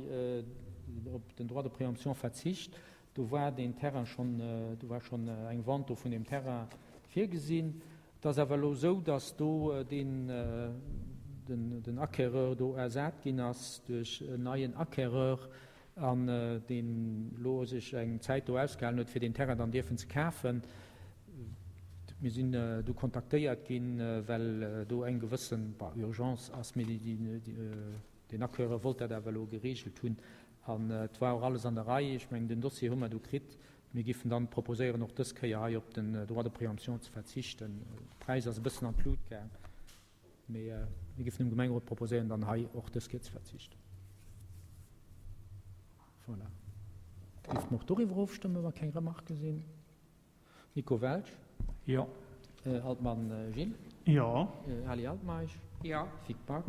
op den Droit de préemption verzicht. Do war deen Terrain schonn, do war schonn eng Vente do vun deem Terrain virgesinn. Et ass awer elo esou, datt do deen, den Acquéreur do ersat ginn ass duerch en neien Acquéreur an deen elo sech eng Zäit do ausgehalen huet, fir deen Terrain dann dierfen ze kafen. Mir sinn du kontaktéiert ginn, well do eng gewëssen, bon, Urgence ass, mee déi. Den Acquéreur wollt dat awer elo geregelt hunn an et war och alles an der Rei. Ech mengen, den Dossier hu mer du kritt. Mir giffen dann proposéieren, och dës Kéier hei op den Droit de préemption ze verzichten. De Präis ass e bëssen an d'Lut gaang, mee mir giffen dem Gemengerot proposéieren, dann hei och dës Kéier ze verzichten. Voilà. Da géife mer och doriwwer ofstëmmen, wa keng Remarquë sinn. Nico Welsch? Jo. Altmann Gilles? Jo. Ali Altmeisch? Jo. Vic Back?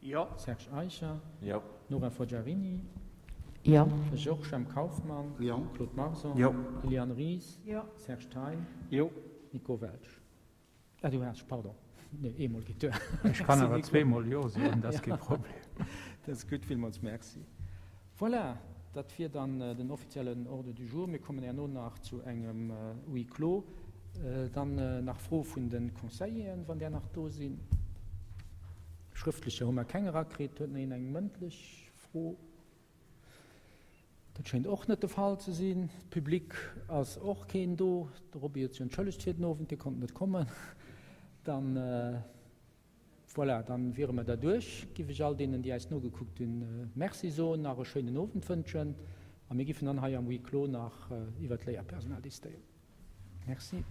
Jo. Serge Eicher? Jo. Nora Forgiarini? Jo. Georges M. Kauffmann? Jo. Claude Marson? Jo. Liliane Ries? Jo. Serge Thein? Jo. Nico Welsch? Ah, du has, pardon. Nee, eemol geet duer. Ech kann awer zweemol Jo soen, dat ass kee Problem. Dat ass gutt, villmools Merci. Voilà, dat wier dann den offiziellen Ordre du jour. Mir kommen herno nach zu engem Huis clos. Dann nach Froe vun de Conseilleren, wann där nach do sinn. Schrëftlecher hu mer keng erakritt. Huet nach een eng mëndlech Fro? Dat schéint och net de Fall ze sinn. Public ass och keen do. De Roby huet sech entschëllegt fir den Owend, hie konnt net kommen. Dann, voilà, dann wiere mer derduerch. Giff ech all deenen, déi äis nogekuckt hunn, Merci soen, nach e schéinen Owend wënschen a mir giffen dann hei am Huis clos nach iwwert d'Léierpersonal diskutéieren. Merci.